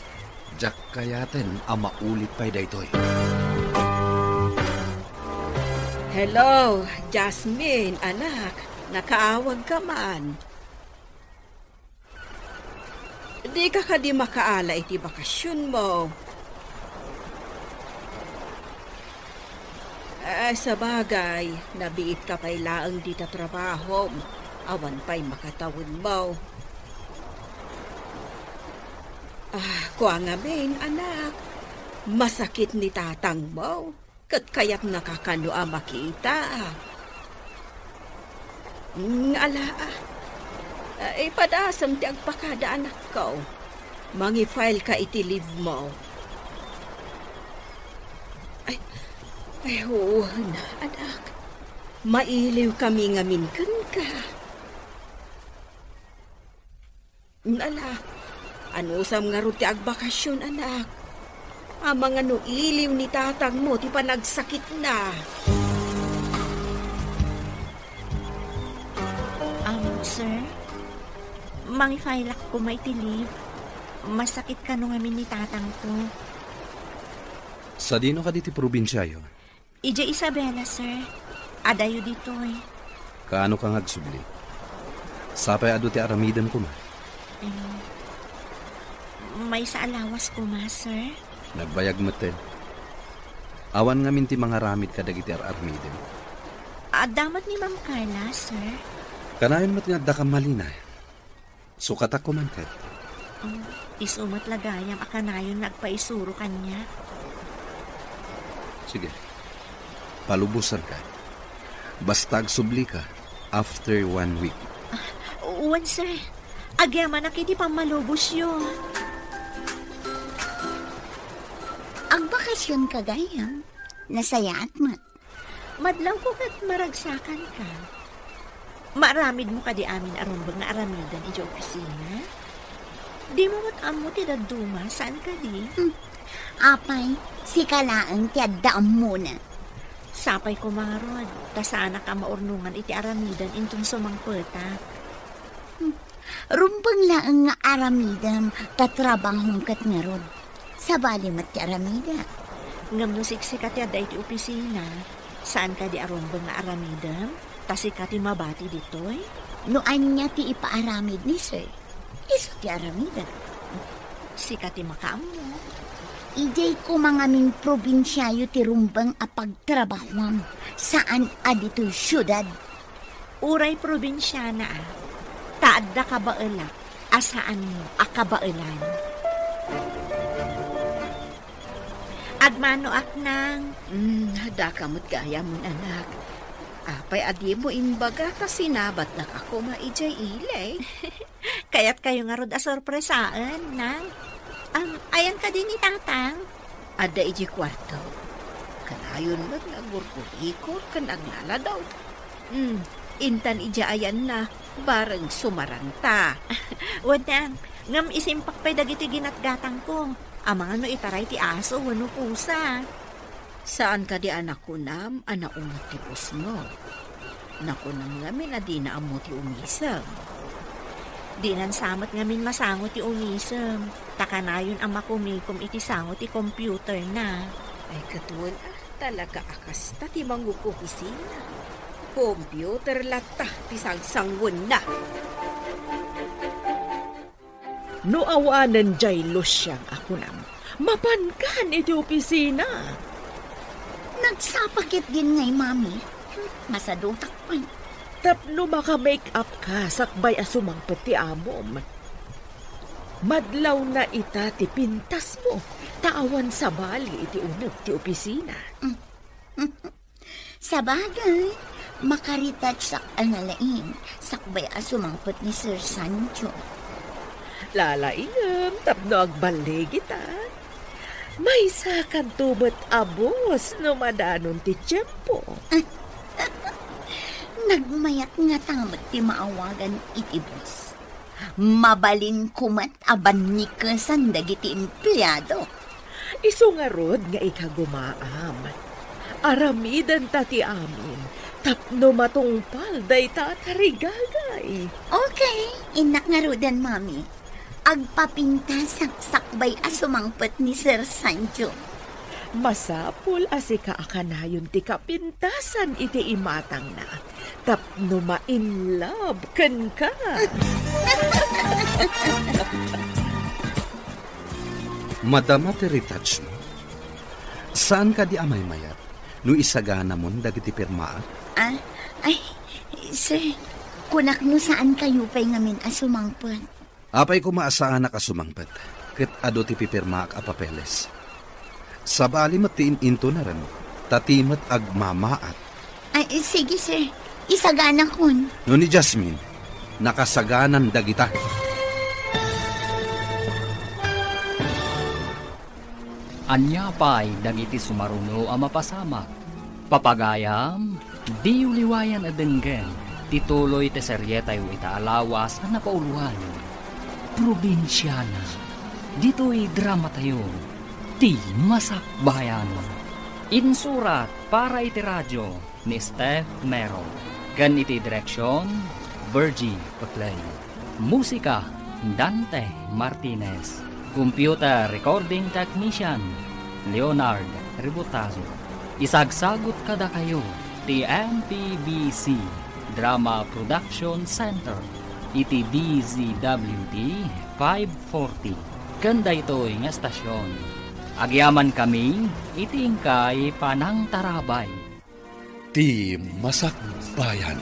Diak kayaten a maulit pay daytoy. Hello, Jasmine, anak. Nakaawagka man. Dika kadi makaala iti bakasionmo? Ah, sabagay, nabiitka pay laeng dita trabahom. Awan pay makatawenmo. Ah, kua ngamin, anak, masakit ni tatangmo. Ket kayatnaka kano a makita. Mm, ala, ah. Ah, ipadasem ti agpakada, anakko. Mangi-file ka iti leave mo. Ay, ay, oo na, anak. Mailiw kami ngamin kenka. Ala, anusam ngarud ti agbakasion, anak? Amangan no iliw ni tatangmo ti panagsakitna. Um, sir, mangi-file-ak koma iti leave. Masakit kano ngamin ni tatangko. Sadino kadi ti probinsiayo? Idiay Isabela, sir. Adayo ditoy. Kaano ka nga agsubli? Sapay adu ti aramidem koma. Em, maysa a lawas koma, sir. Nagbayag metten. Awan ngamin ti mangaramid kadagiti ar-aramidem. Adda met ni Ma'am Carla, sir. Kanayon met nga adda kan malina. Sukatak koma ket. Mm, isu met la gayam a kanayon nga agpaisuro kaniak. Sige. Palubosanka. Basta agsublika after one week. Ah, wen, sir. Agyamanak iti pammalubosyo. Agbakasionka gayam. Nasayaat met. Madlawko ket maragsakanka. Maaramidmo kadi amin a rumbeng nga aramiden idiay opisina? Dimo met ammo ti dadduma, saan kadi? Hmm. Apay, sika laeng ti adda ammona. Sapay koma ngarud, ta saanak a maurnongan iti aramiden inton sumangpetak. Hmm. Rumbeng laeng nga aramidem ta trabahom ket ngarud. Sabali met ti aramidek. Ngem no siksika ti adda iti opisina, saan kadi a rumbeng nga aramidem? Ta sika ti mabati ditoy? No ania ti ipaaramid ni Sir, isu ti aramidek. Sika ti makaammo. Idiay koma ngamin probinsiayo ti rumbeng a pagtrabahuam, saan a ditoy siudad. Uray probinsiana, a, ta adda kabaelak a saanmo a kabaelan. Agmanoak, Nang. Hmm, daka met gayam, anak. Apay a dimo imbaga ta sinabatnak a koma idiay ili? Kayatkayo ngarud a sorpresaen, Nang? Am, ayan kadi ni Tatang? Adda idiay kuarto. Kanayon met nga agurgurikor ken aglaladaw. Hmm, intan idiay ayanna, bareng sumarangta. Wen, Nang, ngem isimpak pay dagiti ginatgatangko. Amangan no itaray ti aso wenno pusa. Saan kadi a nakunam a naunget ti pusmo? Nakunam ngamin a dina ammo ti umisem. Dinan sa met ngamin masango ti umisem, ta kanayon a makumikom iti sango ti computerna. Ay, ket wen, a, talaga a kasta ti mangukopisina. Computer latta ti sangsanguenna. No awanen diay lusiang a kunam, mapankan iti opisina. Nagsapa ketdin ngay, Mami. Hmm, masadutak pay. Tapno maka-make up ka sakbay a sumangpet ti amom. Madlawna ita ti pintasmo, ta awan sabali iti uneg ti opisina. Mm. Sabagay, makaretouchak a nalaing sakbay a sumangpet ni Sir Sancho. Lalaingem tapno agballigita. Maysakanto met a boss no madanon ti tiempo. Nagmayat ngata met ti maawagan iti boss. Mabalinko met a bannikesan dagiti empleado. Isu ngarud nga ikagumaam. Aramidenta ti amin tapno matungpal dayta a tarigagay. Okay, innak ngaruden, Mami. Agpapintasak sakbay a sumangpet ni Sir Sancho. Masapul a sika a kanayon ti kapintasan iti imatangna tapno ma-in love kenka. Madama ti retouchmo. Saan kadi a maymayat no isaganamon dagiti pirmaak? Ah, ay, sir, kunak no saan kayo pay ngamin a sumangpet. Apay koma a saanak a sumangpet, ket adu ti pipirmaak a papeles. Sabali met ti in-intunaran, ta ti met agmamaat. Ay, sige, sir. Isaganakon. No ni Jasmine, nakasaganan dagita. Ania pay dagiti sumaruno a mapasamak? Papagayam, diyo liwayan a denggen ti tuloy ti serietayo ita a lawas a napauluan. Probinsiana. Ditoy dramatayo, ti Masakbayan. Insurat para iti radio ni Steph Mero, ken iti direksion, Virgie Peclay. Musika, Dante Martinez. Computer recording technician, Leonard Ributazo. Isagsagut kadakayo ti M P B C Drama Production Center iti D Z W T five forty. Ken daytoy nga estasion, agyamankami iti inkay panangtarabay. Ti Masakbayan.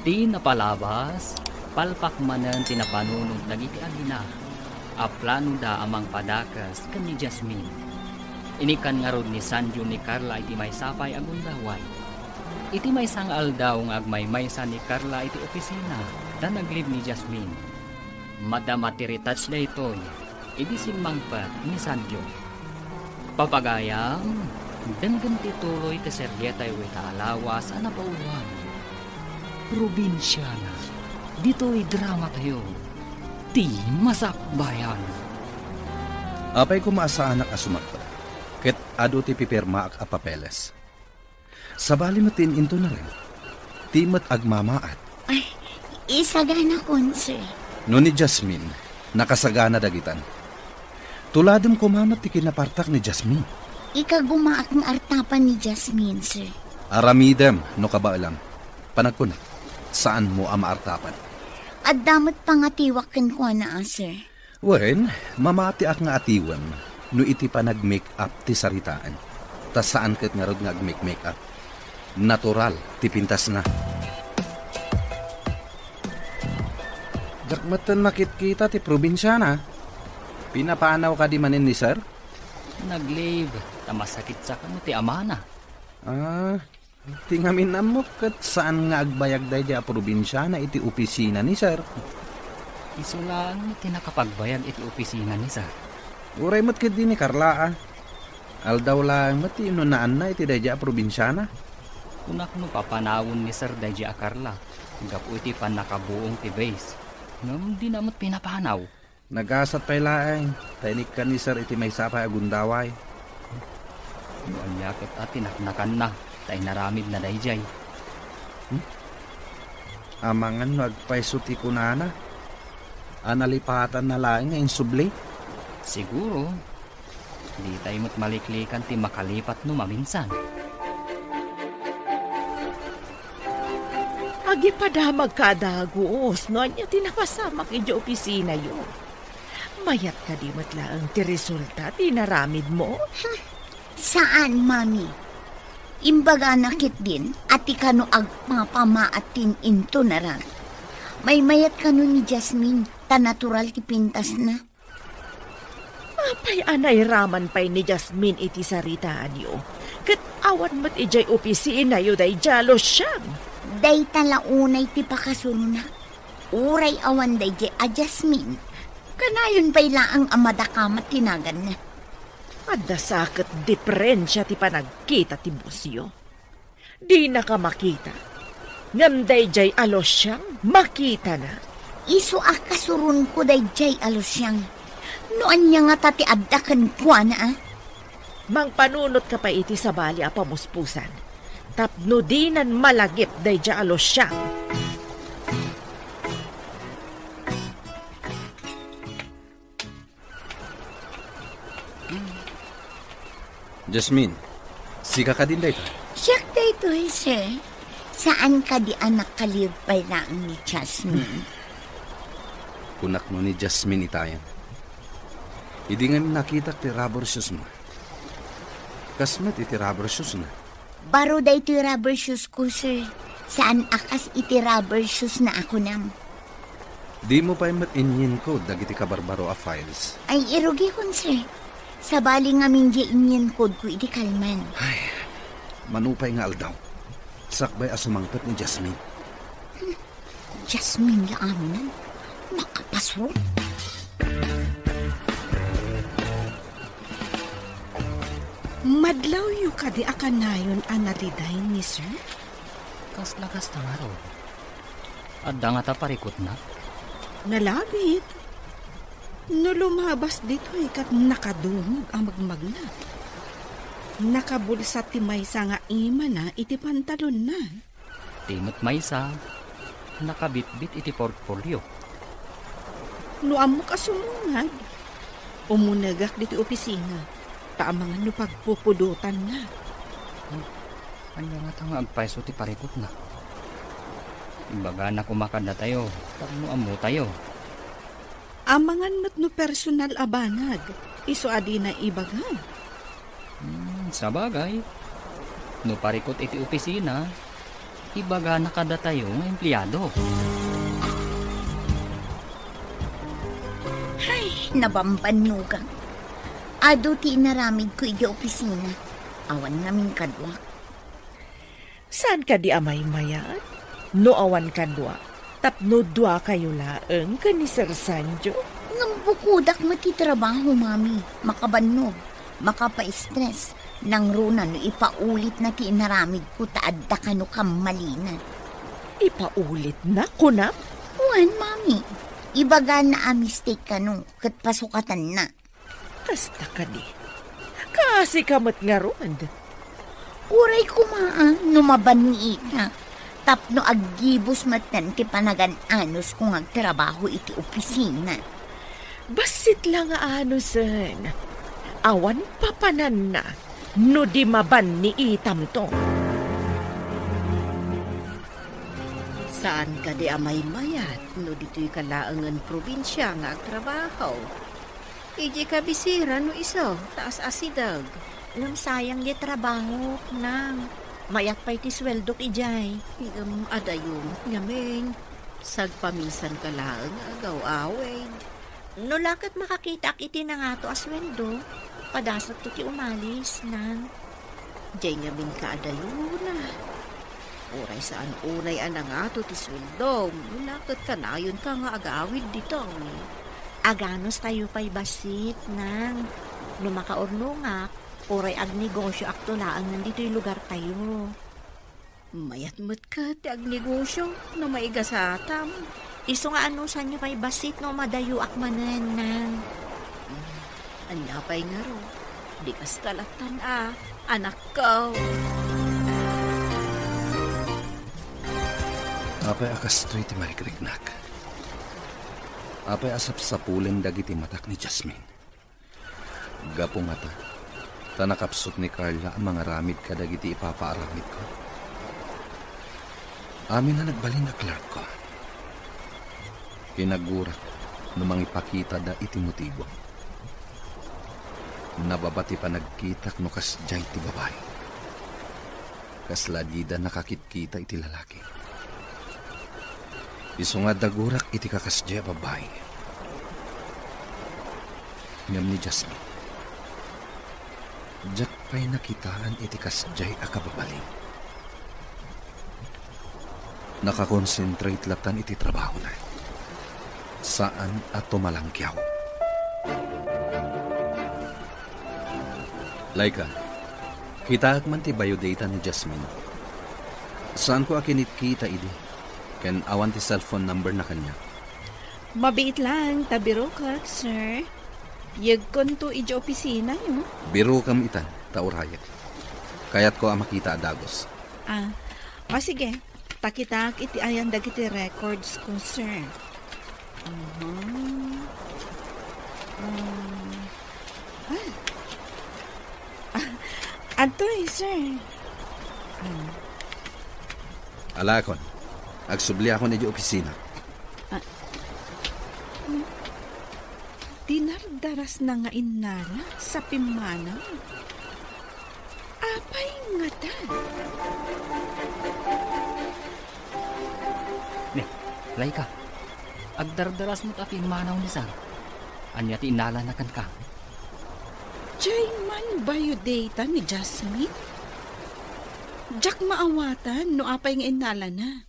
Ti napalabas, palpak manen ti napanunot dagiti agina a planoda a mangpadakes ken ni Jasmine. Inikkan ngarud ni Sanjo ni Carla iti maysa pay a gundaway. Iti maysa nga aldaw nga agmaymaysa ni Carla iti opisina, ta naglib ni Jasmine. Madama ti retouch daytoy, idi simmangpet ni Sanjo. Papagayam, denggen ti tuloy ti serietayo ita a lawas a napauluan. Probinsiana, ditoy dramatayo, ti Masakbayan. Apay koma a saanak a sumangpet, ket adu ti pipirmaak a papeles. Sabali met ti in-intunaran. Ti met agmamaat. Ay, isaganakon, sir. No ni Jasmine, nakasagana dagitan. Tuladem koma met ti kinapartak ni Jasmine. Ikagumaak nga artapan ni Jasmine, sir. Aramidem no kabaelam. Panagkunak, saanmo a maartapan. Adda met pangatiwak kenkuana, a, sir. Wen, mamatiak nga atiwem no iti panag-make-up ti saritaen. Ta saan ket ngarud nga ag-make-make-up. Natural ti pintasna. Diak metten makitkita ti probinsiana. Pinapanaw kadi manen ni Sir? Nag-leave, ta masakit sa kano ti amana. Ah, ti ngamin ammok ket saan nga agbayag daydiay a probinsiana iti opisina ni Sir. Isu laeng ti nakapagbayag iti opisina ni Sir. Uray met ketdi ni Carla, a. Aldaw laeng met ti inunaanna iti daydiay a probinsiana. Kunak no papanawen ni Sir daydiay a Carla gapu iti pannakabuong ti base. Ngem dina met pinapanaw. Nagasat pay laeng, ta inikkan ni Sir iti maysa pay a gundaway. No ania ket a tinaknakanna, ta inaramidna daydiay. Hmm? Amangan no agpayso ti kunana, a nalipatanna laeng nga insubli? Siguro. Ditay met maliklikan ti makalipat no maminsan. Agipadamagka a dagus no ania ti napasamak idiay opisinayo. Mayat kadi met laeng ti resulta ti inaramidmo? Hmm, saan, Mami. Imbagana ketdin a ti kano agpapamaat ti in-intunaran. Maymayat kano ni Jasmine, ta natural ti pintasna. Apay a nairaman pay ni Jasmine iti saritaanyo? Ket awan met idiay opisinayo daydiay a Lucian. Dayta la unay ti pakasurona. Uray awan daydiay a Jasmine, kanayon pay laeng a madakamat ti naganna. Adda sa ket diferensia ti panagkita ti bossyo. Dinaka makita. Ngem daydiay a Lucian, makitana. Isu a kasuronko daydiay a Lucian. No ania ngata ti adda kenkuana, a? Mangpanunotka pay iti sabali a pamuspusan. Tapno dinan malagip daydiay a Lucian. Jasmine, sika kadin dayta? Siak daytoy, sir. Saan kadi a nakaliw pay laeng ni Jasmine? Kunak no ni Jasmine itayen. Idi ngamin nakitak ti rubber shoes mo. Kas met iti rubber shoes na. Baro daytoy rubber shoes ko, sir. Saan a kas iti rubber shoes na a kunam. Dimo pay met inyienkod dagiti kabarbaro a files? Ay, irugikon, sir. Sabali ngamin diay inyienkod ko iti kalman. Ay, manupay nga aldaw. Sakbay a sumangpet ni Jasmine. Hmm. Jasmine la amunan. Makapasro. Madlawyo kadi a kanayon a naliday ni sir? Kasla kasta ngarud. Adda ngata parikutna? Nalabit. No lumabas ditoy ket nakadungog a magmagna. Nakabulsat ti maysa nga imana iti pantalonna. Ti met maysa, nakabitbit iti portfolio. No ammok a sumungad, umunegak ditoy opisina, ta amangan no pagpupudotanna. Ania ngata nga agpayso ti parikutna? Ibagana koma kadatayo, tapno ammotayo. Amangan met no personal a banag, isu a dina ibaga. Hmm, sabagay. No parikut iti opisina, ibagana kadatayo nga empleado. Ay, nabambannogak. Adu ti inaramidko idiay opisina. Awan ngamin kaduak. Saan kadi a maymayat? No awan kadua, tapno duakayo laeng ken ni Sir Sancho? Ngem bukodak met ti trabaho, Mami. Makabannog, makapaistres, nangruna no ipaulitna ti inaramidko ta adda kano kammalina. Ipaulitna, kunam? Wen, Mami. Ibagana a mistake kano ket pasukatanna. Kasta kadi. Kaasika met ngarud. Uray koma a no mabanniitak, tapno aggibus metten ti panagan-anusko nga agtrabaho iti opisina. Bassit la nga anusen. Awan papananna no di mabanniitamto. Saan kadi a maymayat no ditoy ka laengen probinsia nga agtrabaho? Idiay kabisera no isu, taas a sideg. Ngem sayang diay trabahok, Nang. Mayat pay ti sueldok idiay. Ngem adayo met ngamin, sagpaminsan ka laeng nga agaw-awid. No la ket makakitaak iti nangato a sueldo, padasakto ti umalis, Nang. Diay ngamin ka adayona. Uray saan unay a nangato ti sueldom, no la ket kanayonka nga agawid ditoy. Aganustayo pay bassit, Nang. No makaurnongak, uray agnegosioakto laengen ditoy lugartayo. Mayat met ket ti agnegosio no maigasatam. Isu nga anusanyo pay bassit no madayoak manen, Nang. Ania pay ngarud? Di kasta lattan a, anakko. Apay a kastoy ti marigriknak? Apay a sapsapulen dagiti matak ni Jasmine? Gapu ngata, ta nakapsut ni Carla a mangaramid kadagiti ipapaaramidko. Amin a nagbalin a clerkko. Kinagurak no mangipakitada iti motibo. Nababa ti panagkitak no kasdiay ti babai. Kasla dida nakakitkita iti lalaki. Isu nga dagurak iti kakasdiay a babbai. Ngem ni Jasmine, diak pay nakitaan iti kasdiay a kababalin. Nakakonsentrate lattan iti trabahona. Saan a tumalangkiaw. Laika, kitaak man ti biodata ni Jasmine. Saanko a kinitkita idi, ken awan ti cellphone number na kaniak. Mabiit laeng ta birokak, sir. Yegkonto idiay opisinayo. Birokam itan, ta urayek. Kayatko a makita a dagus. Ah, o sige. Ta kitaak iti ayan dagiti records ko, sir. Aha. Ah. Ah. Ah, adtoy, sir. Ah. Alakon, agsubliakon idiay opisina. Ah. Dinardarasna nga innala sa pimmanaw. Apay ngata? Ne, Laika, agdardaras met a pimmanaw ni Sir. Ania ti innalana kenka? Diay man biodata ni Jasmine? Diak maawatan no apay nga innalana.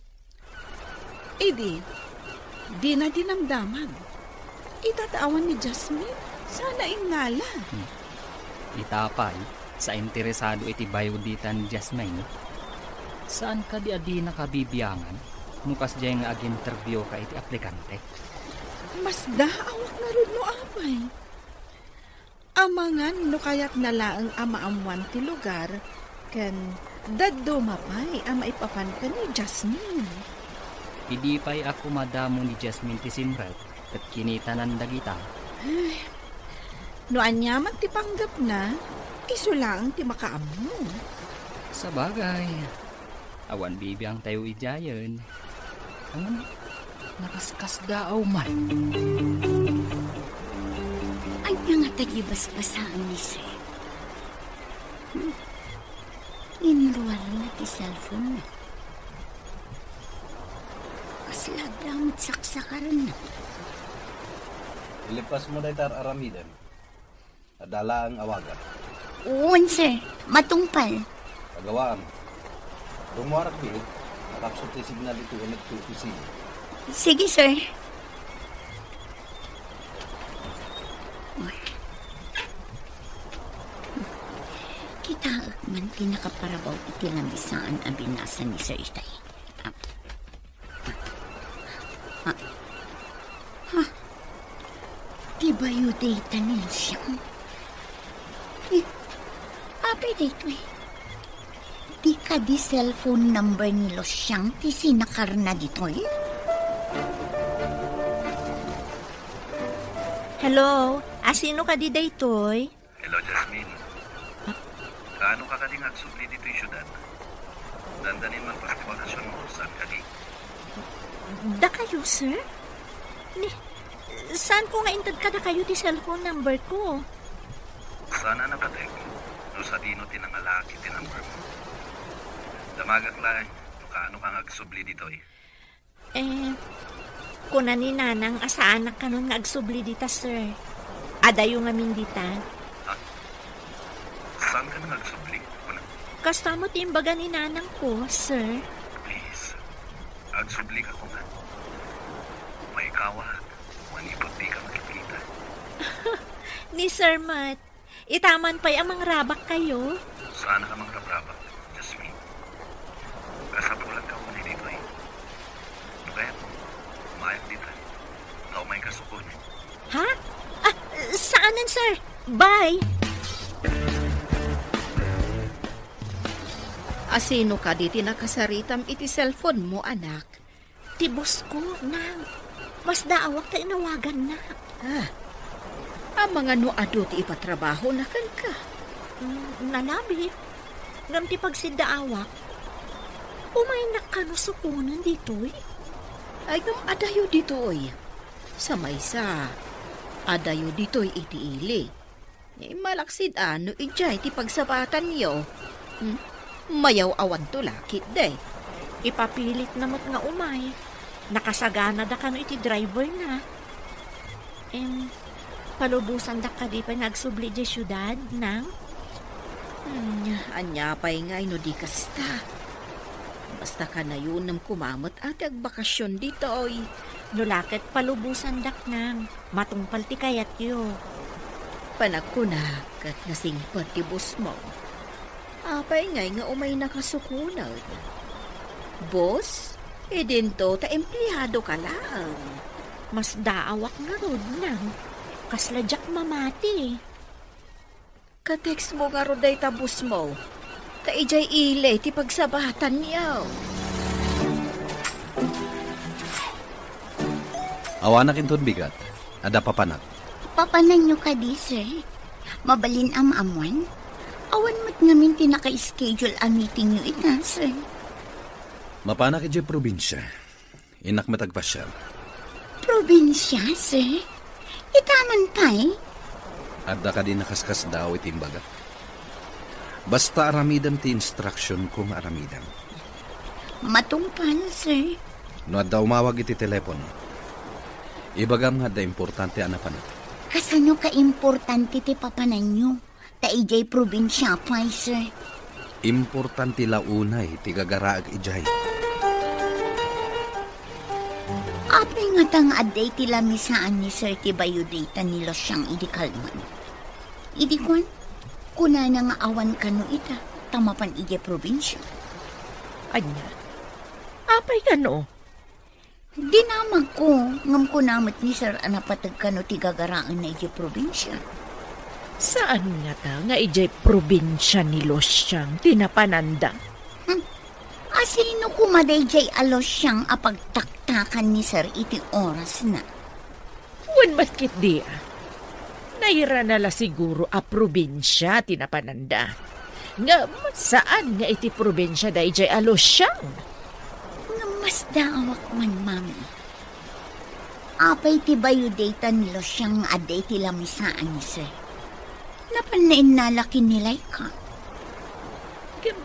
Idi, dina dinamdamag. Ita ta awan ni Jasmine, saan a innala. Hmm. Ita pay, sa interesado iti biodata ni Jasmine, saan kadi a dinaka bibiangan no kasdiay nga aginterbiuka iti aplikante? Masdaawak ngarud no apay. Amangan no kayatna laeng a maammuan ti lugar ken dadduma pay a maipapan ken ni Jasmine. Idi pay a kumadamo ni Jasmine ti simrek ket kinitanan dagita. Ay, no aniaman ti panggepna, isu laeng ti makaammo. Sabagay, awan bibiangtayo idiayen. Ngem nakaskasdaaw man. Ania ngata ti basbasaen ni Sir? Hmm? Inruarna ti cellphone-na. Kasla adda met saksakarenna. Ilipasmo dayta ar-aramidem. Adda laeng awagan. Wen, sir. Matungpal. Agawaam. Rumuarak biit, nakapsut ti signal iti uneg ti opisina. Sige, sir. Kitaek man ti nakaparabaw iti lamisaan a binasa ni Sir Itay. Ah. Ah. Ha? Ti biodata ni Lucian? Eh, apay daytoy? Di kadi cellphone number ni Lucian ti sinakarna ditoy? Hello? Asino kadi daytoy? Hello, Jasmine. Ah. Kaano ka kadi nga agsubli ditoy siudad? Dandanin man pay ti bakasionmo, saan kadi? Dakayo, sir? Ni, saanko nga inted kadakayo ti cellphone number ko? Saan a napatek no sadino ti nangalaak iti number mo. Damagak laeng no kaano ka nga agsubli ditoy. Eh, kuna ni Nanang a saanak kanon nga agsubli dita, sir. Adayo ngamin dita. Ha? Saan ka nga agsubli? Kuna? Kasta met ti imbaga ni Nanang ko, sir. Please, agsubli ka koma. Maikawak, manipud di ka makikita. Ni Sir Matt, itaman pay a mangrabak kayo? Saan ka mangrabrabak, Jasmine? Kasapulan ka unay ditoy. No kayat mo, umayak dita. Ta umay ka sukon. Ha? Ah, saanen, sir. Bye. Asino kadi ti nakasaritam iti cellphone mo, anak? Ti boss ko, nang. Masdaawak ta inawaganna. Ah, amangan no adu ti ipatrabahona kenka? Mm, nalabit. Ngem ti pagsiddaawak, umaynak kano sukonen ditoy? Ay, ngem adayo ditoy. Sa maysa, adayo ditoy iti ili. Immalaksid a no idiay ti pagsabatanyo. Hmm? Mayaw-awanto la ketdi. Ipapilitna met nga umay. Nakasaganada kano iti driverna. Em, palubosandak kadi pay nga agsubli idiay siudad, nang? Hmm, ania pay ngay no di kasta? Basta kanayonem koma met a ti agbakasyon ditoy. No la ket palubosandak, nang. Matungpal ti kayatyo. Panagkunak ket nasingpet ti boss mo. Apay ngay nga umaynak a sukonen? Boss, idinto ta empleado ka laeng. Masdaawak ngarud, nang. Kasla diak mamati. Ka-text mo ngarud dayta boss mo. Ta idiay ili ti pagsabatanyo. Awanak inton bigat. Adda papanak. Papananyo kadi, sir? Mabalin a maammuan? Awan met ngamin ti naka-schedule a meetingyo ita, sir. Mapanak idiay probinsia. Innak met agpasiar. Probinsia, sir? Itaman pay? Adda kadi nakaskasdaaw iti imbagak? Basta aramidem ti instruction ko nga aramidem. Matungpal, sir. No adda umawag iti telepono, ibagam nga adda importante a napanak. Kasano ka importante ti papananyo? Ta idiay probinsia pay, sir. Importante la unay ti gagaraek idiay. Apay ngata nga adda iti lamisaan ni sir ti bayo dayta ni Lucian idi kalman? Idi kuan, kunana nga awan kano ita, ta mapan idiay probinsia. Ania? Apay kano? Dinamagko, ngem kuna met ni sir a napateg kano ti gagaraenna idiay probinsia. Saan ngata nga idiay probinsia ni Lucian ti napananda? Hmm. Asino koma daydiay a Lucian a pagtaktakan ni sir iti orasna? Wen met ketdi a, nairana la siguro a probinsia ti napananda. Ngem saan nga iti probinsia daydiay a Lucian. Ngem masdaawak man, Mami. Apay ti bayo dayta ni Lucian nga adda iti lamisaan ni sir? Napan nainnala ken ni Laika. Ngem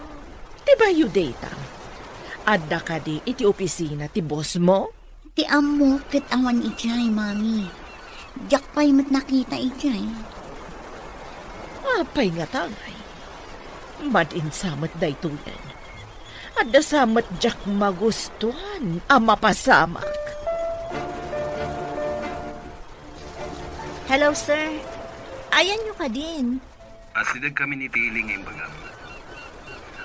ti bayo dayta, adda kadi iti opisina ti boss mo? Ti ammok ket awan idiay, Mami. Diak pay met nakita idiay. Apay ngata ngay? Mad-in sa met daytoyen. Adda sa met diak magustuan a mapasamak. Hello, sir. Ayanyo kadin? Asideg kami ni Pili nga imbagam.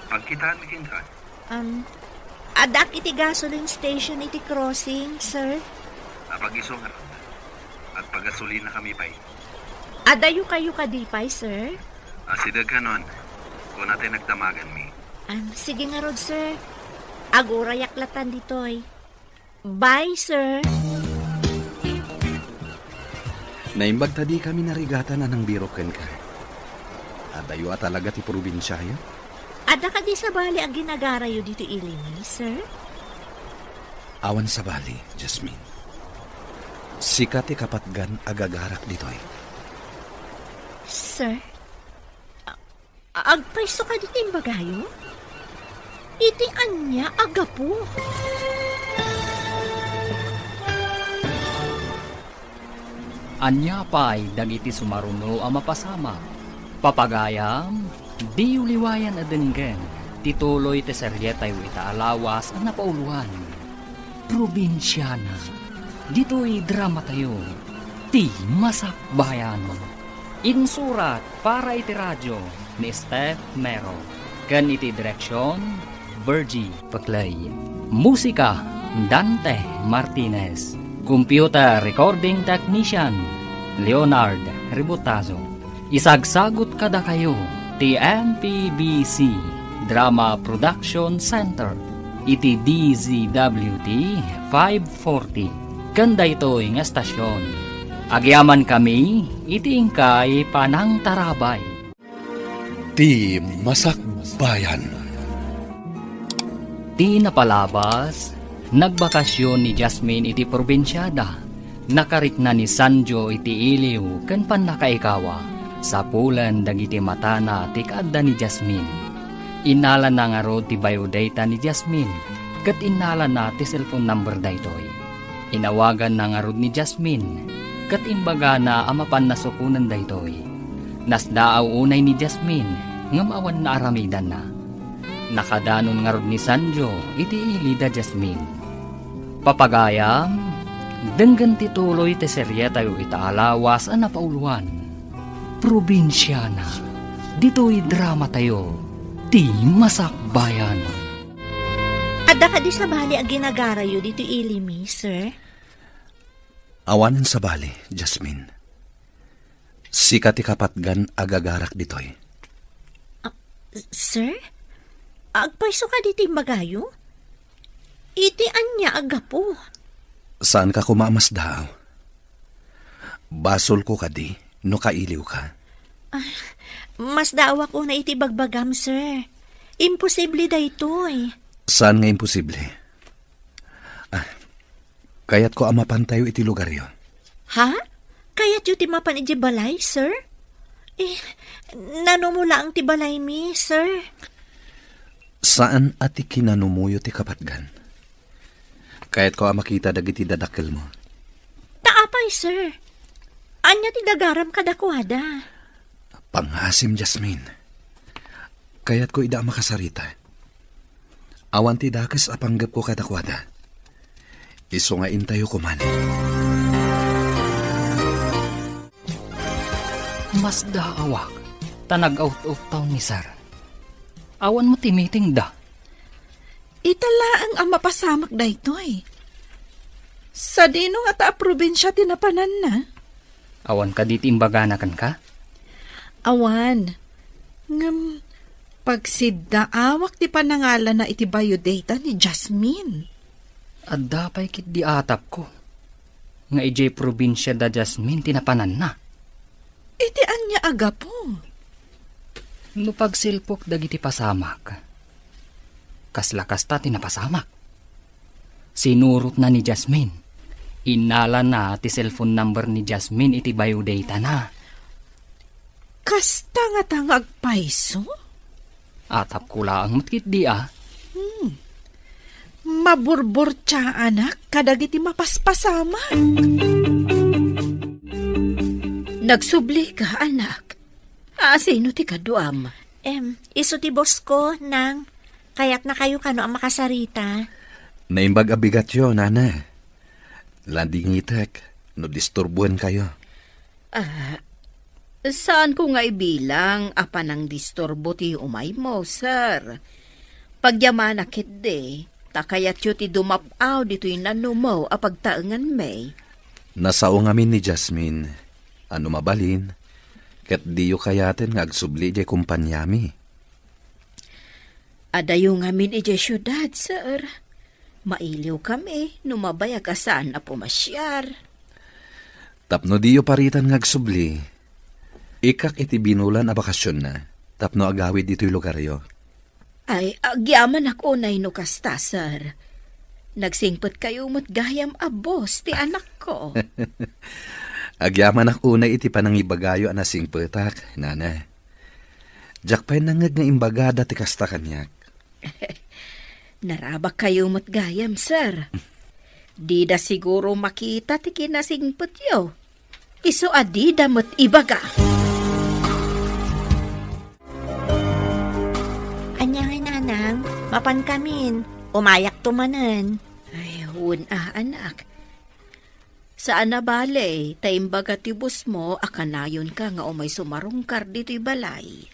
Pagkitaanmi kenka? Um, addaak iti gasoline station iti crossing, sir. Apag-isu ngarud. Agpagasolina kami pay. Adayo kayo kadi pay, sir? Asideg kanon. Kuna ti nagdamaganmi. Um, sige ngarud, sir. Agurayak latan ditoy. Bye, sir. Naimbag ta di kami narigatan a nangbirok kenka. Adayo a talaga ti probinsiayo? Adda kadi sabali a ginagarayo ditoy Illinois, sir? Awan sabali, Jasmine. Sika ti kapatgan a gagarak ditoy. Sir, a-, agpayso kadi ti imbagayo? Iti ania a gapu? Ania pay dagiti sumaruno a mapasamak? Papagayam, diyo liwayan a denggen ti tuloy ti serietayo ita a lawas a napauloan. Probinsiana. Ditoy dramatayo, ti Masakbayan. Insurat para iti radio ni Steph Mero, ken iti direksion, Virgie Peclay. Musika, Dante Martinez. Computer recording technician, Leonard Ributazo. Isagsagut kadakayo ti M P B C Drama Production Center iti D Z W T five forty. Ken daytoy nga estasion, agyamankami iti inkay panangtarabay. Ti Masakbayan. Ti napalabas, nagbakasyon ni Jasmine iti probinsiada. Nakarikna ni Sanjo iti iliw ken pannakaikawa. Sapulen dagiti matana ti kaadda ni Jasmine. Innalana ngarud ti biodata ni Jasmine, ket innalana ti cellphone number daytoy. Inawaganna ngarud ni Jasmine, ket imbagana a mapanna sukonen daytoy. Nasdaaw unay ni Jasmine, ngem awan naaramidanna. Nakadanon ngarud ni Sanjo iti ili da Jasmine. Papagayam, denggen ti tuloy ti serietayo ita a lawas a napauloan. Probinsiana. Ditoy dramatayo, ti Masakbayan. Adda kadi sabali a ginagarayo ditoy ili mi, sir? Awanen sabali, Jasmine. Sika ti kapatgan a gagarak ditoy. Ah, sir? Agpayso kadi ti imbagayo? Iti ania a gapu? Saanka koma a masdaaw? Basolko kadi no kailiwka? Ah, masdaawak unay iti bagbagam, sir. Imposible daytoy. Saan nga imposible? Ah, kayatko a mapantayo iti lugaryo. Ha? Kayatyo ti mapan idiay balay, sir? Eh, nanumo laeng ti balaymi, sir. Saan a ti kinanumoyo ti kapatgan. Kayatko a makita dagiti dadakkelmo. Ta apay, sir? Ania ti gagaram kadakuada? Pangasim, Jasmine. Kayatko ida a makasarita. Awan ti dakes a panggepko kadakuada. Isu nga intayo koman. Masdaawak, ta nag-out-out town ni Sir. Awan mo ti meeting da. Ita laeng a mapasamak daytoy. Sadino ngata a probinsia ti napananna? Awan kadi ti imbagana kenka? Awan. Ngem, pagsiddaawak ti panangalana iti biodata ni Jasmine. Adda pay ketdi atapko nga idiay probinsia da Jasmine ti napananna. Iti ania a gapu? No pagsilpok dagiti pasamak, kasla kasta ti napasamak. Sinurotna ni Jasmine. Innalana ti cellphone number ni Jasmine iti biodatana. Kasta ngata nga agpayso? Atapko laeng met ketdi a. Hmm. Maburburtiaanak kadagiti mapaspasamak. Nagsublika, anak. Asino ti kaduam? Em, isu ti boss ko, Nang. Kayatnakayo kano a makasarita. Naimbag a bigatyo, Nana. Ladingitek no disturboenkayo. Ah, saanko nga ibilang a panangdisturbo ti umaymo, sir. Pagyamanak ketdi, ta kayatyo ti dumap-aw ditoy nanumo a pagtaenganmi. Nasao ngamin ni Jasmine a no mabalin, ket diyo kayaten nga agsubli diay kompaniami. Adayo ngamin idiay siudad, sir. Mailiwkami no mabayag a saan a pumasiar. Tapno diyo paritan nga agsubli, ikkak iti binulan a bakasionna tapno agawid ditoy lugaryo. Ay, agyamanak unay no kasta, sir. Nagsingpetkayo met gayam a boss ti anakko. Agyamanak unay iti panangibagayo a nasingpetak, Nana. Diak pay nangngeg nga imbagada ti kasta kaniak. Narabakkayo met gayam, sir. Dida siguro makita ti kinasingpetyo. Isu a dida met ibaga. Ania ngay, nanang? Mapankamin. Umayakto manen. Ay, wen a, anak. Saan a bale, ta imbaga ti boss mo a kanayonka nga umay sumarungkar ditoy balay.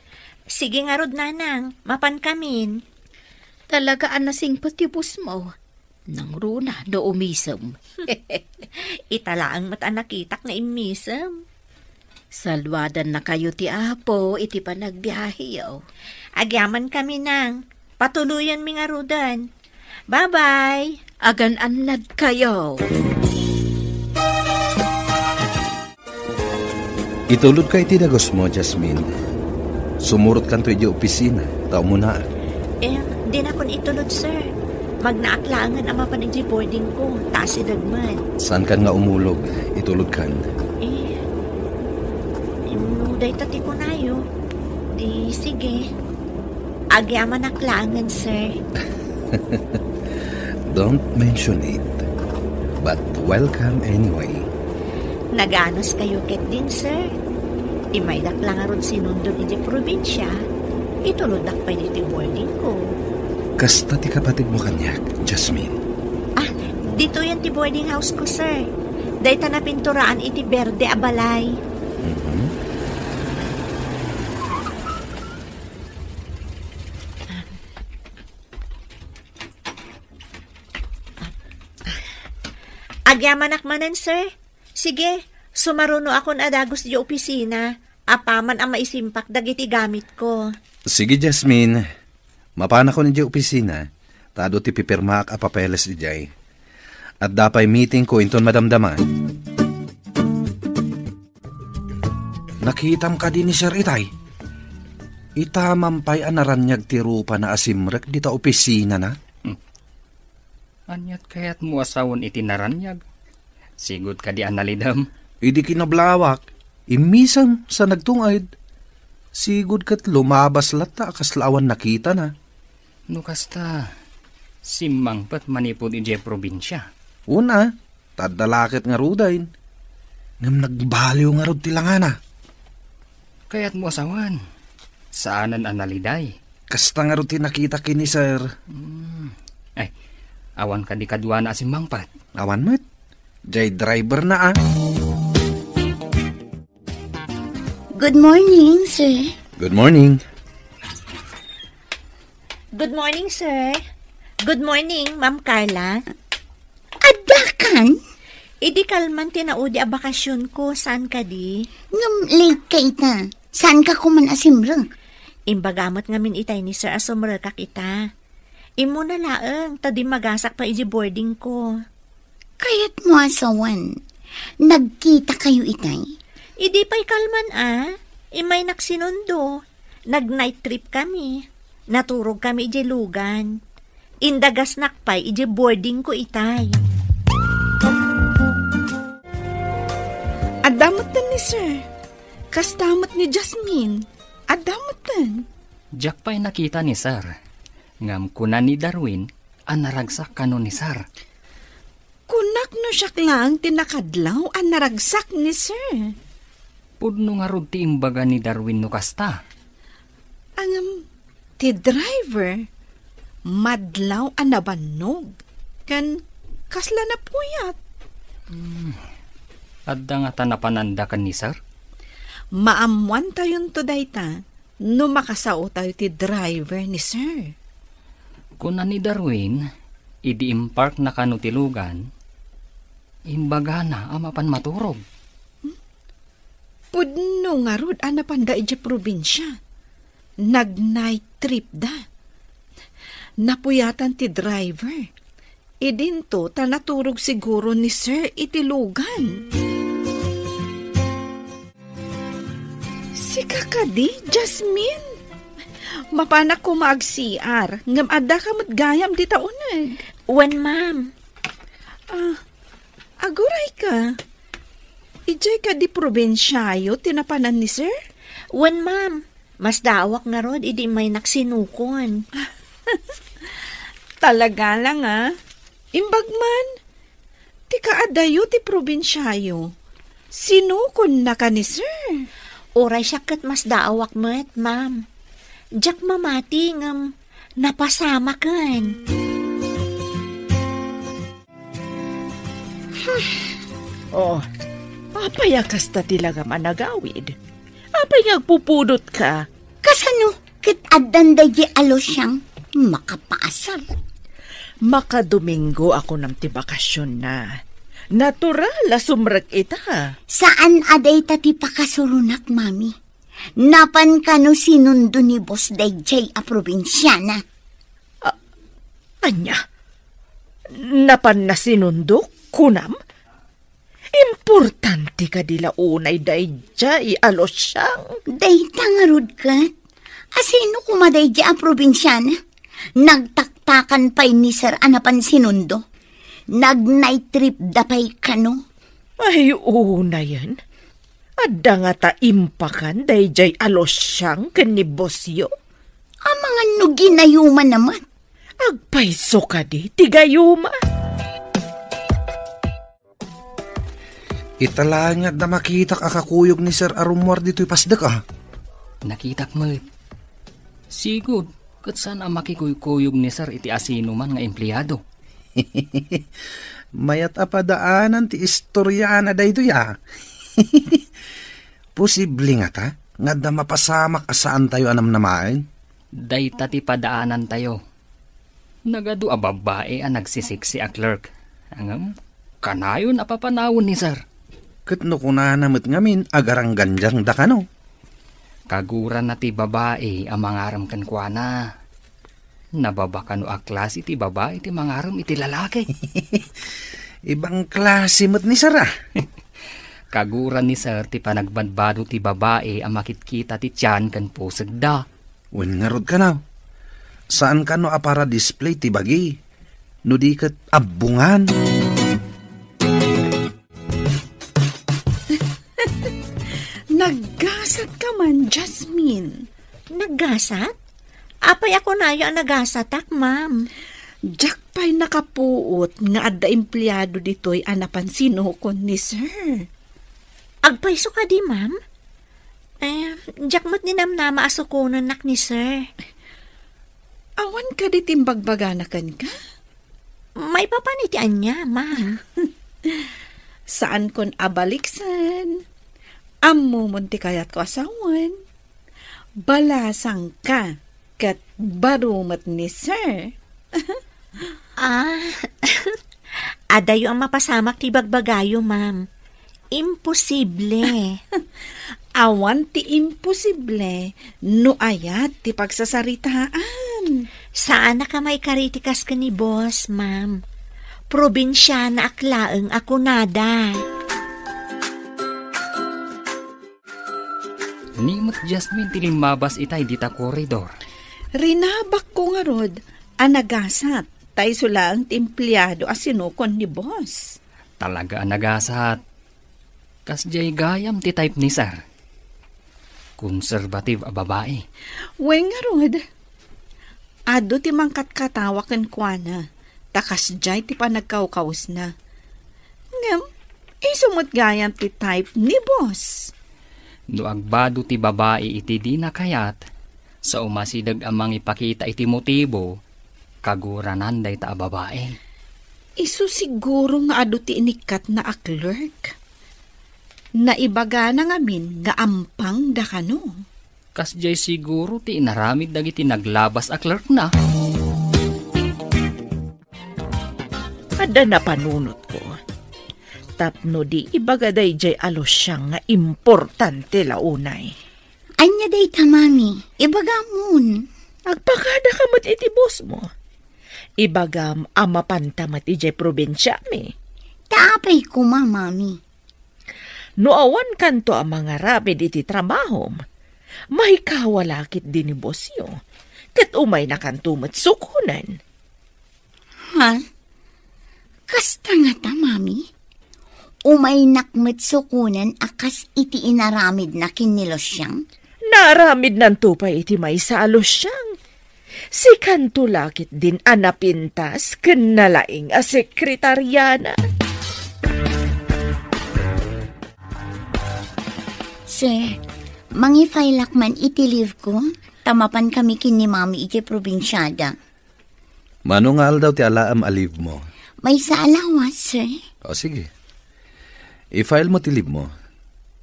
Sige ngarud, nanang. Mapankamin. Talaga a nasingpet ti boss mo. Nangruna no umisem. Ita laeng met a nakitak nga immisem. Saluadannakayo ti Apo iti panagbiaheyo. Agyamankami, nang. Patuloyenmi ngaruden. Bye-bye. Agan-annadkayo. Itulodka iti dagusmo, Jasmine. Sumurotkanto idiay opisina, ta umunaak. Eh, dinakon itulod, sir. Magnaak laengen a mapan idiay boarding ko, ta asideg met. Saankan nga umulog, itulodkan. Eh, no dayta ti kunayo, di sige. Agyamanak laengen, sir. Don't mention it. But welcome anyway. Naganuskayo ketdin, sir. Imaydak la ngarud sinundon idiay probinsia, ituloddak pay ditoy boarding ko. Kasta ti kapatedmo kaniak, Jasmine. Ah, ditoyen ti boarding house ko, sir. Dayta napinturaan iti berde a balay. Mhm. Agyamanak manen, sir. Sige, sumarunoakon a dagus idiay opisina, apaman a maisimpak dagiti gamitko. Sige, Jasmine. Mapanakon idiay opisina, ta adu ti pipirmaak a papeles idiay. Adda pay meeting ko inton madamdama. Nakitam kadi ni Sir Itay? Ita man pay a naraniag ti rupana a simrek dita opisinana? Hmm. Aniat kayatmo a sawen iti naraniag? Sigud kadi a nalidem? Idi kinablawak, immisem sa nagtunged. Sigud ket lumabas latta a kasla awan nakitana. No kasta, simmangpet manipud idiay probinsia. Una, ta adda la ket ngaruden. Ngem nagbaliw ngarud ti langana. Kayatmo a sawen, saanen a naliday. Kasta ngarud ti nakita ken ni Sir. Hmm. Ay, awan kadi kaduana a simmangpet? Awan met. Jay driver na, ah. Good morning, sir. Good morning. Good morning, sir. Good morning, Ma'am Carla. Adda kan? Idi kalman ti naudi a bakasionko, saan kadi? Ngem late ka ita. Saan ka kuman a simrek? Imbaga met ngamin itay ni sir a sumrekak ita. Immuna laeng, ta dimmagasak pay idiay boarding ko. Kayatmo a sawen, nagkita kayo itay? Idi pay kalman a, immay naksinundo. Nag-night trip kami. Naturog kami idiay lugan. Indagasnak pay idiay boarding ko itay. Adda metten ni Sir. Kasta met ni Jasmine. Adda metten. Diak pay nakita ni Sir. Ngem kuna ni Darwin a naragsak kano ni Sir. Kunak no siak laeng ti nakadlaw a naragsak ni Sir. Pudno ngarud ti imbaga ni Darwin no kasta. Ngem ti driver, madlaw a nabannog, ken kasla napuyat. Hmm. Adda ngata napananda ken ni Sir? Maammoantayonto dayta no makasaotayo ti driver ni Sir. Kuna ni Darwin, idi imparkna kano ti lugan, imbagana a mapan maturog. Pudno ngarud a napanda idiay probinsia. Nag-night trip da. Napuyatan ti driver. Idinto ta naturog siguro ni Sir iti lugan. Sika kadi, Jasmine? Mapanak koma ag-C R, ngem adda ka met gayam dita uneg. Wen, ma'am. Ah, aguray ka. Idiay kadi probinsiayo ti napanan ni sir? Wen, ma'am. Masdaawak ngarud idi immaynak sinukon. Talaga lang, ah. Imbag man, ti kaadayo ti probinsiayo. Sinukonnaka ni sir? Uray siak ket masdaawak met, ma'am. Diak mamati ngem napasamaken. Oh, apay a kasta ti langam a nagawid? Apay nga agpupudotka? Kasano ket addan daydi a Luciang makapaasar? Makadomingo a kunam ti bakasionna. Natural a sumrek ita. Saan a dayta ti pakasuronak, mami. Napan kano sinundo ni boss daydiay a probinsiana? A-, ania? Napanna sinundo, kunam? Importante kadi la unay daydiay a Luciang? Dayta ngarud ket. Asino koma daydiay a probinsiana? Nagtaktakan pay ni sir a napan sinundo. Nag-night trip da pay kano. Ay, unayen. Adda ngata impakan daydiay a Luciang ken ni bossyo? Amangan no ginayumanna met. Agpayso kadi ti gayuma? Ita laeng nga adda makitak a kakuyog ni sir a rummuar ditoy pasdek, a. Nakitak met. Sigud, ket saan a makikuykuyog ni sir iti asinoman nga empleado. Mayat a padaanan ti istoriana daytoy, a. Posible ngata nga adda mapasamak a saantayo a namnamaen? Dayta ti padaanantayo. Nagadu a babbai a nagsisiksi a clerk. Ngem, kanayon a papanawen ni sir. Ket no kunana met ngamin, agaranggandiangda kano? Kaguranna ti babai a mangarem kenkuana. Nababa kano a klase ti babai ti mangarem iti lalaki. Ibang klase met ni sir, a. Kaguran ni sir ti panagbadbado ti babai a makitkita ti tian ken pusegda. Wen ngarud kano, saan kano a para display ti bagi, no di ket abbongan. Naggasat ka man, Jasmine. Naggasat? Apay a kunayo a nagasatak, ma'am? Diak pay nakapuot nga adda empleado ditoy a napan sinukon ni sir. Agpayso kadi, ma'am? Eh, diak met ninamnama a sukonennak ni sir. Awan kadi ti imbagbagana kenka? Maipapan iti ania, ma'am? Saankon a baliksen. Ammomon ti kayatko a sawen. Balasangka ket baro met ni sir. Ah, adayo a mapasamak ti bagbagayo, ma'am. Imposible. Awan ti imposible no ayat ti pagsasaritaan. Saanak a maikari ti kas ken ni boss, ma'am. Probinsianaak laeng a kunada. Ni met Jasmine ti limmabas itay dita koridor. Rinabakko ngarud a nagasat ta isu laeng ti empleado a sinukon ni boss. Talaga a nagasat. Kasdiay gayam ti type ni sir. Conservative a babai. Wen ngarud, adu ti mangkatkatawa kenkuana, ta kasdiay ti panagkawkawesna. Ngem, isu met gayam ti type ni boss. No agbado ti babai iti dina kayat, sa umasideg a mangipakita iti motibo, kaguranan dayta a babai. Isu siguro nga adu ti inikkatna a clerk. Naibagana ngamin nga ampangda kano. Kasdiay siguro ti inaramid dagiti naglabas a clerkna. Adda napanunotko. Tapno di ibaga daydiay a Luciang nga importante la unay. Ania dayta, mami? Ibagamon. Agpakada ka met iti boss mo. Ibagam a mapanta met idiay probinsiami. Ta apay koma, mami? No awan kanto a mangaramid iti trabahom, Maikawa la ketdi ni bossyo, ket umaynakanto met sukonen. Ha? Kasta ngata, Mami? Umaynak met sukonen a kas iti inaramidna ken ni Lucian? Naaramidnanto pay iti maysa a Lucian. Sikanto la ketdin a napintas ken nalaing a sekretariana. Sir, mangi-file-ak man iti leave ko, ta mapan kami ken ni Mami iti probinsiada. Mano nga aldaw ti alaem a leave mo? Maysa a lawas, sir. O, sige. I-file mo ti leave mo.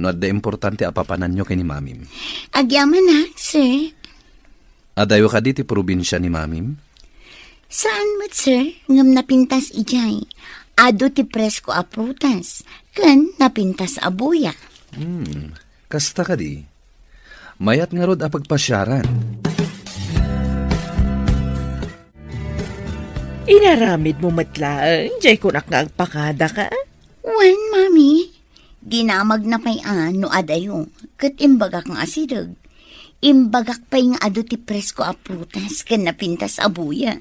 No adda importante a papananyo ken ni Mamim. Agyamanak, sir. Adayo kadi ti probinsia ni Mamim? Saan met, sir, ngem napintas idiay. Adu ti presko a prutas, ken napintas a buya. Hmm, kasta kadi. Mayat ngarud a pagpasiaran. Inaramidmo met laeng, jay kunak nga agpakadaka? Wen, Mami. Dinamagna pay a no adayo, ket imbagak nga asideg. Imbagak pay nga adu ti presko a prutas ken napintas a buya.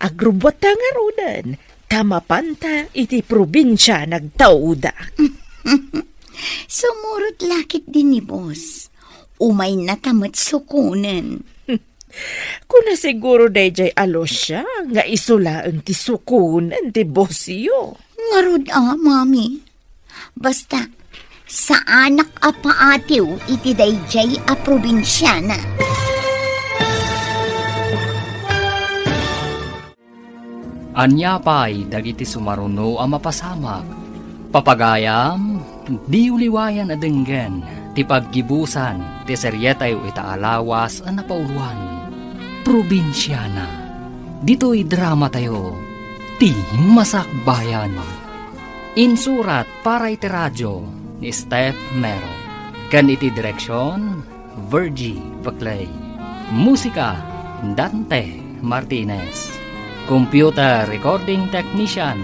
Agrubbuatta ngaruden, ta mapanta iti probinsia nagtauda. Sumurot la ketdi ni boss. Umaynata met sukonen. Kuna siguro dayjay a Lucia nga isu laeng ti sukonen ti bossyo. Ngarud a, Mami. Basta, saanak a paatiw iti dayjay a probinsiana. Ania pay dagiti sumaruno a mapasamak? Papagayam, diyo liwayan a denggen ti paggibusan ti serietayo ita a lawas a napauloan, Probinsiana. Ditoy dramatayo, Ti Masakbayan. Insurat para iti radio ni Steph Mero. Ken iti direksion, Virgie Paclay. Musika, Dante Martinez. Computer Recording Technician,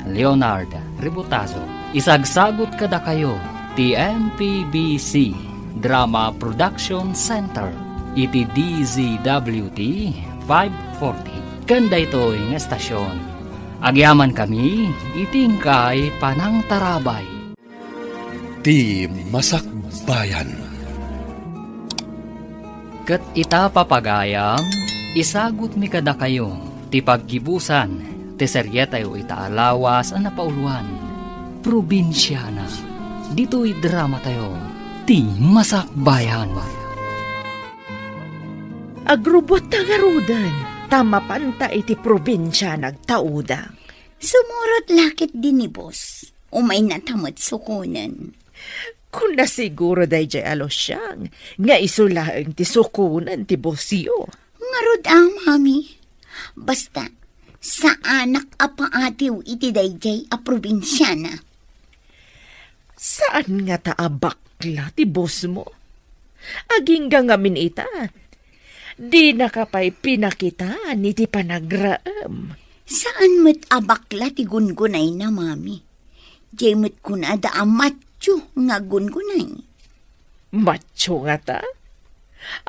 Leonard Ributazo. Isagsagut kadakayo ti M P B C Drama Production Center iti D Z W T five forty. Ken daytoy nga estasion, agyamankami iti inkay panangtarabay. Ti Masakbayan. Ket ita, papagayam, isagutmi kadakayo ti paggibusan ti serietayo ita a lawas a napauloan, Probinsiana. Ditoy dramatayo, Ti Masakbayan. Agrubbuatta ngaruden, ta mapanta iti probinsia nagtauda. Sumurot la ketdi ni boss. Umaynata met sukonen. Kuna siguro dayjay a Lucian nga isu laeng ti sukonen ti bossyo. Ngarud a, Mami. Basta, saanak a paatiw iti dayjay a probinsiana. Saan ngata a bakla ti bossmo? Agingga ngamin ita. Dinaka pay pinakitaan iti panagraem. Saan met a bakla ti gungunayna, Mami. Diay met kunada a matio nga gungunay. Matio ngata?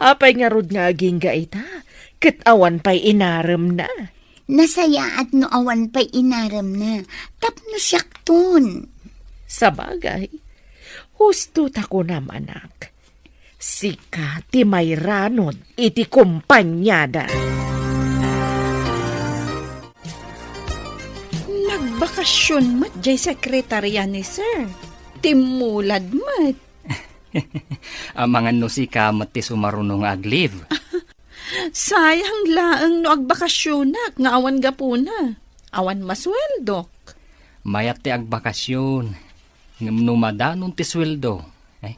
Apay ngarud nga agingga ita, ket awan pay inaremna? Nasayaat no awan pay inaremna, tapno siakton. Sabagay, husto ta kunam, anak. Sika ti mairanod iti kompaniada. Nagbakasyon met jay sekretaria ni Sir. Timmulad met. Amangan no sika met ti sumaruno nga ag-leave. Sayang laeng no agbakasyonak nga awan gapuna. Awan masueldok. Mayat ti agbakasyon, ngem no madanon ti sueldo, eh,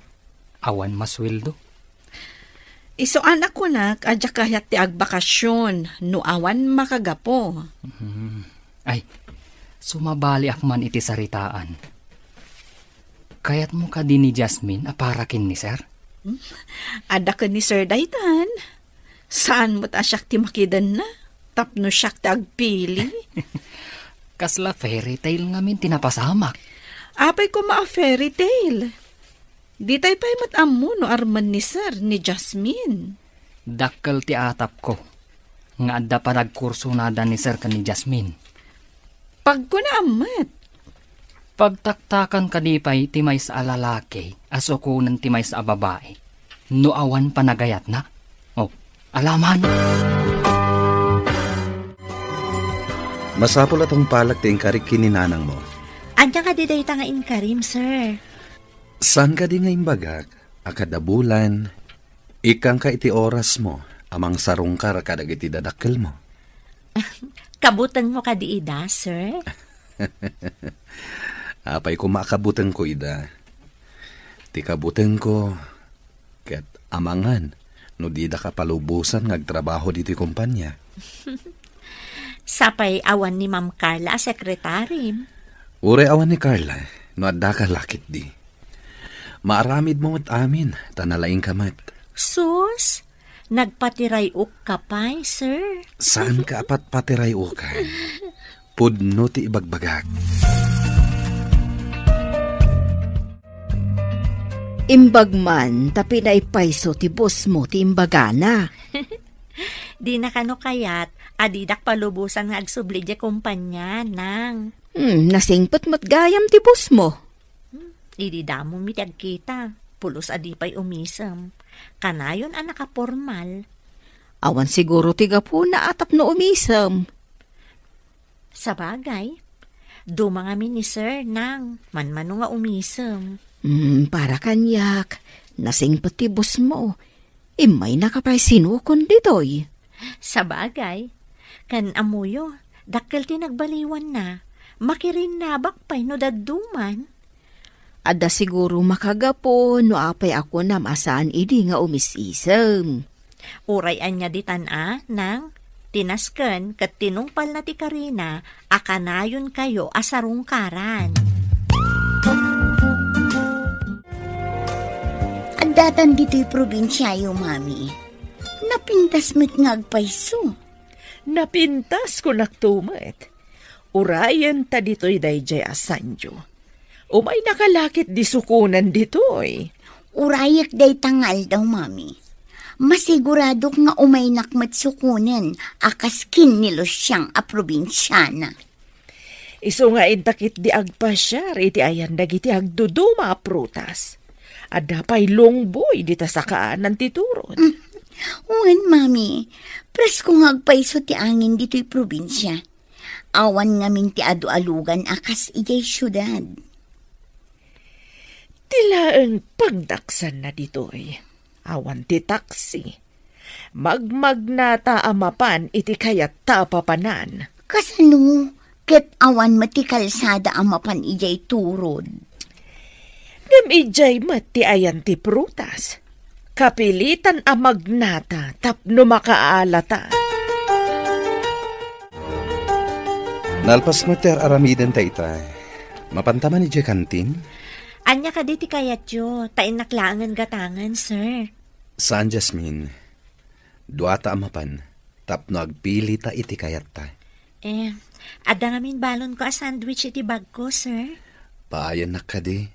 awan masueldo. Isu a nakunak a diak kayat ti agbakasyon no awan makagapu. Hmm. Ay, sumabaliak man iti saritaan. Kayatmo kadi ni Jasmine a para ken ni Sir? Hmm? Adda ken ni Sir daytan. Saan met a siak ti makidenna, tapno siak ti agpili. Kasla fairy tale ngamin ti napasamak. Apay koma a fairy tale? Ditay pay met ammo no armen ni Sir ni Jasmine. Dakkel ti atapko nga adda panagkursonada ni Sir ken ni Jasmine. Pagkunaam met. Pagtaktakan kadi pay ti maysa a lalaki a sukonen ti maysa a babai no awan panagayatna? Oh, alaman. Masapul a tungpalek ti inkarik ken ni nanangmo. Ania kadi dayta nga inkarim, sir? Saan kadi nga imbagak a kada bulan, ikkangka iti orasmo a mangsarungkar kadagiti dadakkelmo? Kabutengmo kadi ida, sir? Apay koma a kabutengko ida? Ti kabutengko, ket amangan no didaka palubosan nga agtrabaho ditoy kompania. Sapay awan ni Ma'am Carla a sekretarim. Uray awan ni Carla, no addaka la ketdi. Maaramidmo met amin, ta nalaingka met. Sus, nagpatiray-okka pay, sir. Saanka a patpatiray-okan? Pudno ti ibagbagak. Imbag man ta pinaipayso ti bossmo ti imbagana. Dina kano kayat a didak palubosan nga agsubli idiay kompania, nang. Hmm, nasingpet met gayam ti bossmo. Hmm, idi damo mi ti agkita, pulos a di pay umisem. Kanayon a nakapormal. Awan siguro ti gapuna a tapno umisem. Sabagay, duma ngamin ni Sir, nang, manmano nga umisem. Hmm, para kaniak, nasingpet ti bossmo. Immaynaka pay sinukon ditoy. Sabagay, ken ammoyo, dakkel ti nagbaliwanna. Makirinnabak pay no dadduman. Adda siguro makagapu no apay a kunam a saan idi nga umis-isem. Uray ania ditan a, nang, ti nasken ket tinungpalna ti karina a kanayonkayo a sarungkaran. Addatan ditoy probinsiayo, Mami. Napintas met nga agpayso. Napintas, kunakto met. Urayen ta ditoy daydiay a sanio. Umaynaka la ketdi sukonen ditoy. Urayek dayta nga aldaw, Mami. Masiguradok nga umaynak met sukonen a kas ken ni Luciang a probinsiana. Isu nga inta ketdi agpasiar iti ayan dagiti agduduma a prutas. Adda pay lungboy dita sakaanan ti turod. Mm. Wen, Mami, presko nga agpayso ti angin ditoy probinsia. Awan ngamin ti adu a lugan a kas idiay siudad. Ti laeng pagdaksanna ditoy, awan ti taksi. Magmagnata a mapan iti kayatta a papanan. Kasano ket awan met ti kalsada a mapan idiay turod? Ngem idiay met ti ayan ti prutas. Kapilitan a magnata tapno makaalata. Nalpas met ti ar-aramidenta ita. Mapanta man idiay kantin? Ania kadi ti kayatyo? Ta innak laengen gatangen, sir. Saan, Jasmine. Duata a mapan, tapno agpilita iti kayatta. Eh, adda ngamin balonko a sandwich iti bagko, sir. Paayannak kadi.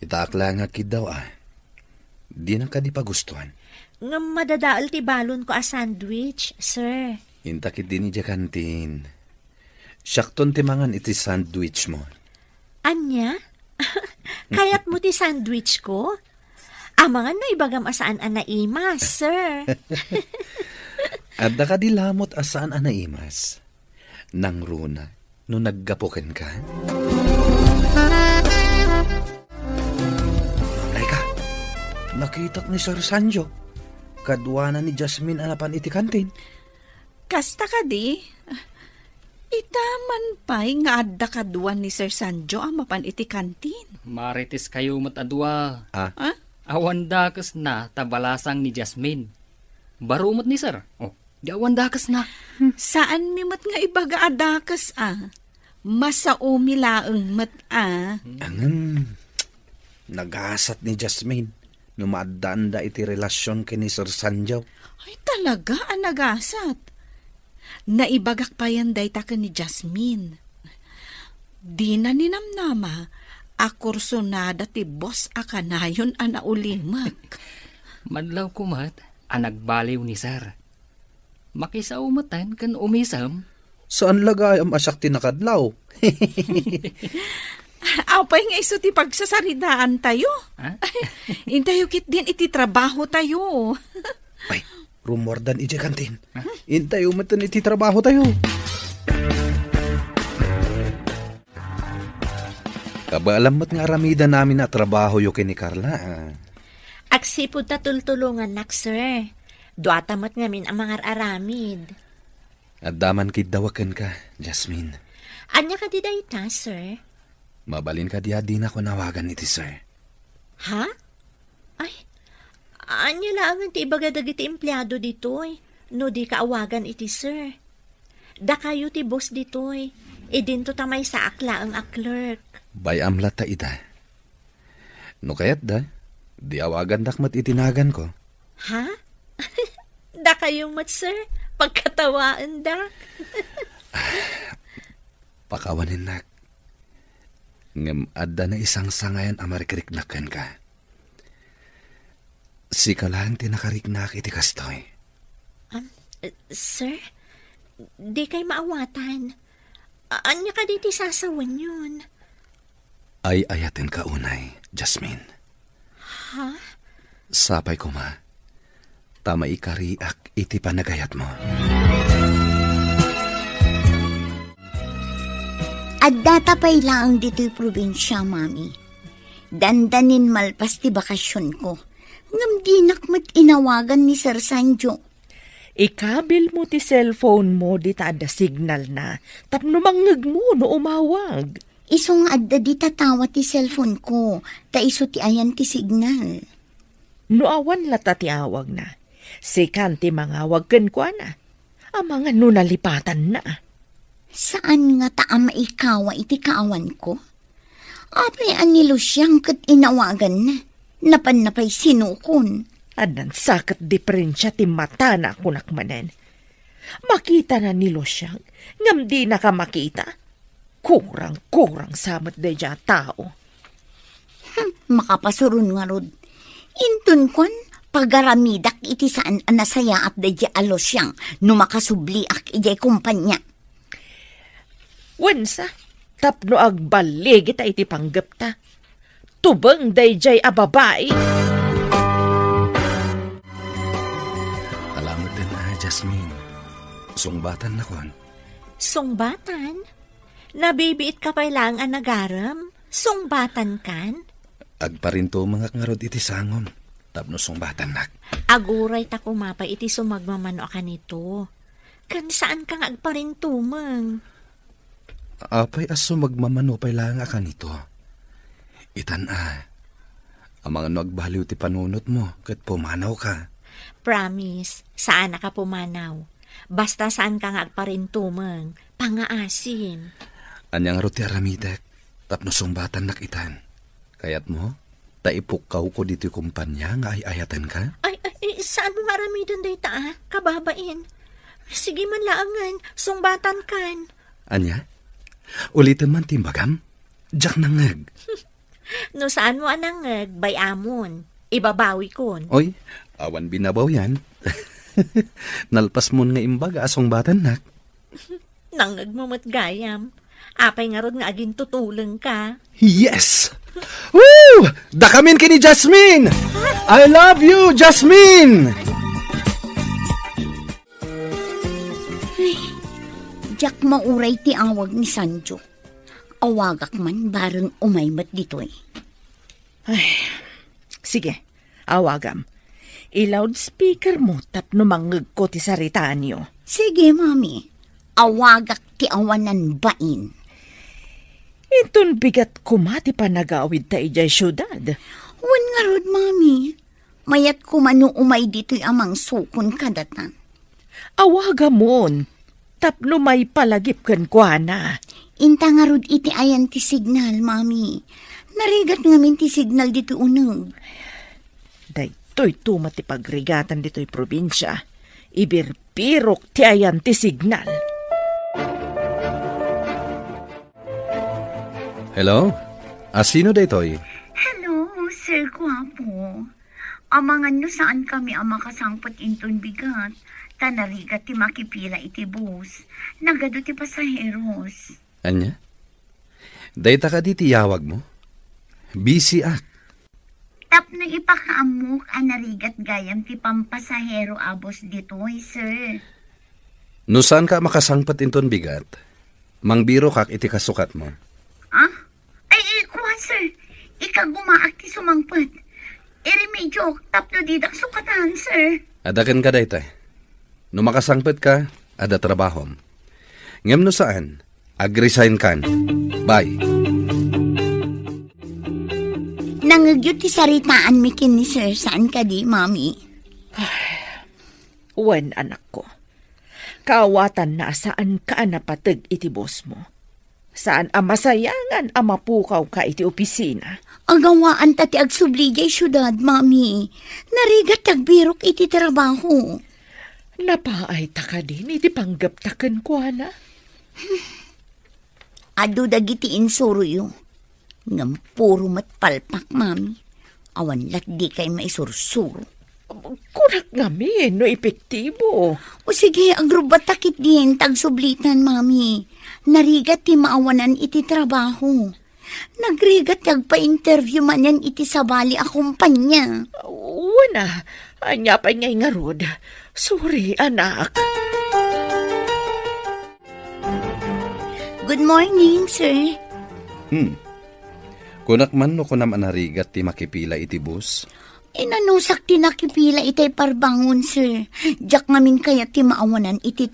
Itaak laeng nga kiddaw a. Dinak kadi pagustuan. Ngem madadael ti balonko a sandwich, sir. Inta ketdin idiay kantin. Siakton ti mangan iti sandwich mo. Ania? Kayatmo ti sandwich ko? Amangan no ibagam a saan a naimas, sir. Adda kadi lamot a saan a naimas? Nangruna no naggapu kenka? Laika, nakitak ni Sir Sanjo. Kaduana ni Jasmine a napan iti kantin. Kasta kadi? Ita man pay nga adda kadua ni Sir Sanjo a mapan iti kantin. Marites kayo met a dua. Ah? Ah? Awan dakesna ta balasang ni Jasmine. Baro met ni Sir. Oh, di awan dakesna. Saanmi met nga ibaga a dakes a. Masaomi laeng met a. Angem, nagasat ni Jasmine no maaddaanda iti relasyon ken ni Sir Sanjo. Ay, talaga a nagasat. Naibagak payen dayta ken ni Jasmine. Dina ninamnama a kursunada ti boss a kanayon a naulimek. Madlawko met a nagbaliw ni Sir. Makisao metten ken umisem. Saan la gayam a siak ti nakadlaw? Apay nga isu ti pagsasaritaantayo? Ha? Intayo ketdin iti trabahotayo. Ay, rummuardan idiay kantin. Ha? Intayo metten iti trabahotayo. Kabaelam met nga aramidennami a trabahoyo ken ni Carla, ah. Agsipud ta tultulongannak, sir. Duata met ngamin a mangar-aramid. Adda man kiddaw kenka, Jasmine. Ania kadi dayta, sir? Mabalin kadi a dinakon awagan iti sir? Ha? Ay, ania laengen ti ibaga dagiti empleado ditoy no dika awagan iti sir? Dakayo ti boss ditoy. Idinto ta maysaak laeng a clerk. Bay-am latta ida. No kayatda, di awagandak met iti naganko. Ha? Dakayo met, sir? Pagkatawaendak. Pakawanennak. Ngem adda naisangsangayan a marikriknak kenka. Sika laeng ti nakariknak iti kastoy. Um, eh, sir, dikay maawatan. A-, ania kadi ti sasawenyon? Ay-ayatenka unay, Jasmine. Ha? Sapay koma, ta maikariak iti panagayatmo. Addata pay laeng ditoy probinsia, Mami. Dandanin malpas ti bakasionko. Ngem dinak met inawagan ni Sir Sanjo. Ikabilmo ti cellphone mo dita adda signalna tapno mangngegmo no umawag. Isu nga adda dita tawa ti cellphone ko, ta isu ti ayan ti signal. No awan latta ti awagna, sikan ti mangawag kenkuana. Amangan no nalipatanna. Saan ngata a maikawa iti kaawanko? Apay a ni Lucian ket inawaganna? Napanna pay sinukon. Addan sa ket diferensia ti matana a kunak manen. Makitana ni Lucian, ngem dinaka makita. Kurang-kurang sa met daydiay a tao. Hmm, makapasuron ngarud. Inton kuan, pagaramidak iti saan a nasayaat daydiay a Lucian no makasubliak idiay kompania. Wensa, tapno agballigita iti panggepta. Tubeng daydiay a babai. Alameten a, Jasmine. Sungbatan nakon. Sungbatan? Nabibiit ka pay laeng a nagarem? Sungbatan kan? Agparintumengak ngarud iti sangom tapno sungbatannak. Aguray ta kuma pay iti sumagmamano a kanito. Ken saan ka nga agparintumeng. Apay a sumagmamano pay laeng a kanito? Itan a, amangan no agbaliw ti panunotmo ket pumanawka. Promise, saan a ka pumanaw. Basta saan ka nga agparintumeng, pangaasim. Ania ngarud ti aramidek tapno sungbatannak itan? Kayatmo? Ta ipukkawko ditoy kompania nga ay-ayatenka? Ay, ay, ay, saan mo nga aramiden dayta, a? Kababain. Sige man laengen, sungbatan kan. Ania? Uliten man ti imbagam? Diak nangngeg. No saan mo a nangngeg, bay-amon. Ibabawikon. Oy, awan binabawian. Nalpasmon nga imbaga a sungbatannak. Nangngegmo met gayam. Apay ngarud nga agintutulengka? Yes! Woo! Dakamin ken ni Jasmine! I love you, Jasmine! Ay, diak mauray ti awag ni Sanjo. Awagak man bareng umay met ditoy. Ay, sige, awagam. I-loudspeaker mo tapno mangngegko ti saritaanyo. Sige, Mami. Awagak ti awanan bain. Inton bigat koma ti panagawidta idiay siudad. Wen ngarud, Mami. Mayat koma no umay ditoy a mangsukon kadata. Awagamon, tapno maipalagip kenkuana. Inta ngarud iti ayan ti signal, Mami. Narigat ngamin ti signal ditoy uneg. Daytoy tumet ti pagrigatan ditoy probinsia. Ibirbirok ti ayan ti signal. Hello? A sino daytoy? Hello, Sir Guapo. Amangan no saan kami a makasangpet inton bigat, ta narigat ti makipila iti bus. Nagadu ti pasaheros. Ania? Dayta kadi ti yawag mo? Busy ak. Tapno ipakaammok a narigat gayam ti pampasahero a bus ditoy, sir. No saan ka makasangpet inton bigat, mangbirokak iti kasukatmo. Ah? Ay, ay, kuan, sir. Ikagumaak ti sumangpet. Irimedyo, tapno didak sukatan, sir. Adda kenka dayta. No makasangpet ka, adda trabahom. Ngem no saan, ag-resign kan. Bye. Nangegyo ti saritaanmi ken ni Sir, saan kadi, Mami? Wen, anakko. Kaawatanna a saanka a napateg iti bosmo. Saan a masayangan a mapukawka iti opisina. Agawaan ta ti agsubli diay siudad, Mami. Narigat ti agbirok iti trabaho. Napaayta kadin iti panggepta kenkuana? Adu dagiti insuroyo. Ngem puro met palpak, Mami. Awan lat dikay maisursuro. Kunak ngamin no epektibo. O sige, agrubbatta ketdin, ta agsublitan, Mami. Narigat ti maawanan iti trabaho. Nagrigat ti agpa-interview manen iti sabali a kumpanya. Wen a, ania pay ngay ngarud? Sorry, anak. Good morning, sir. Hmm. Kunak man no kunam a narigat ti makipila iti bus? Inanusak ti nakipila itay parbangon, sir. Diak ngamin kayat ti maawanan iti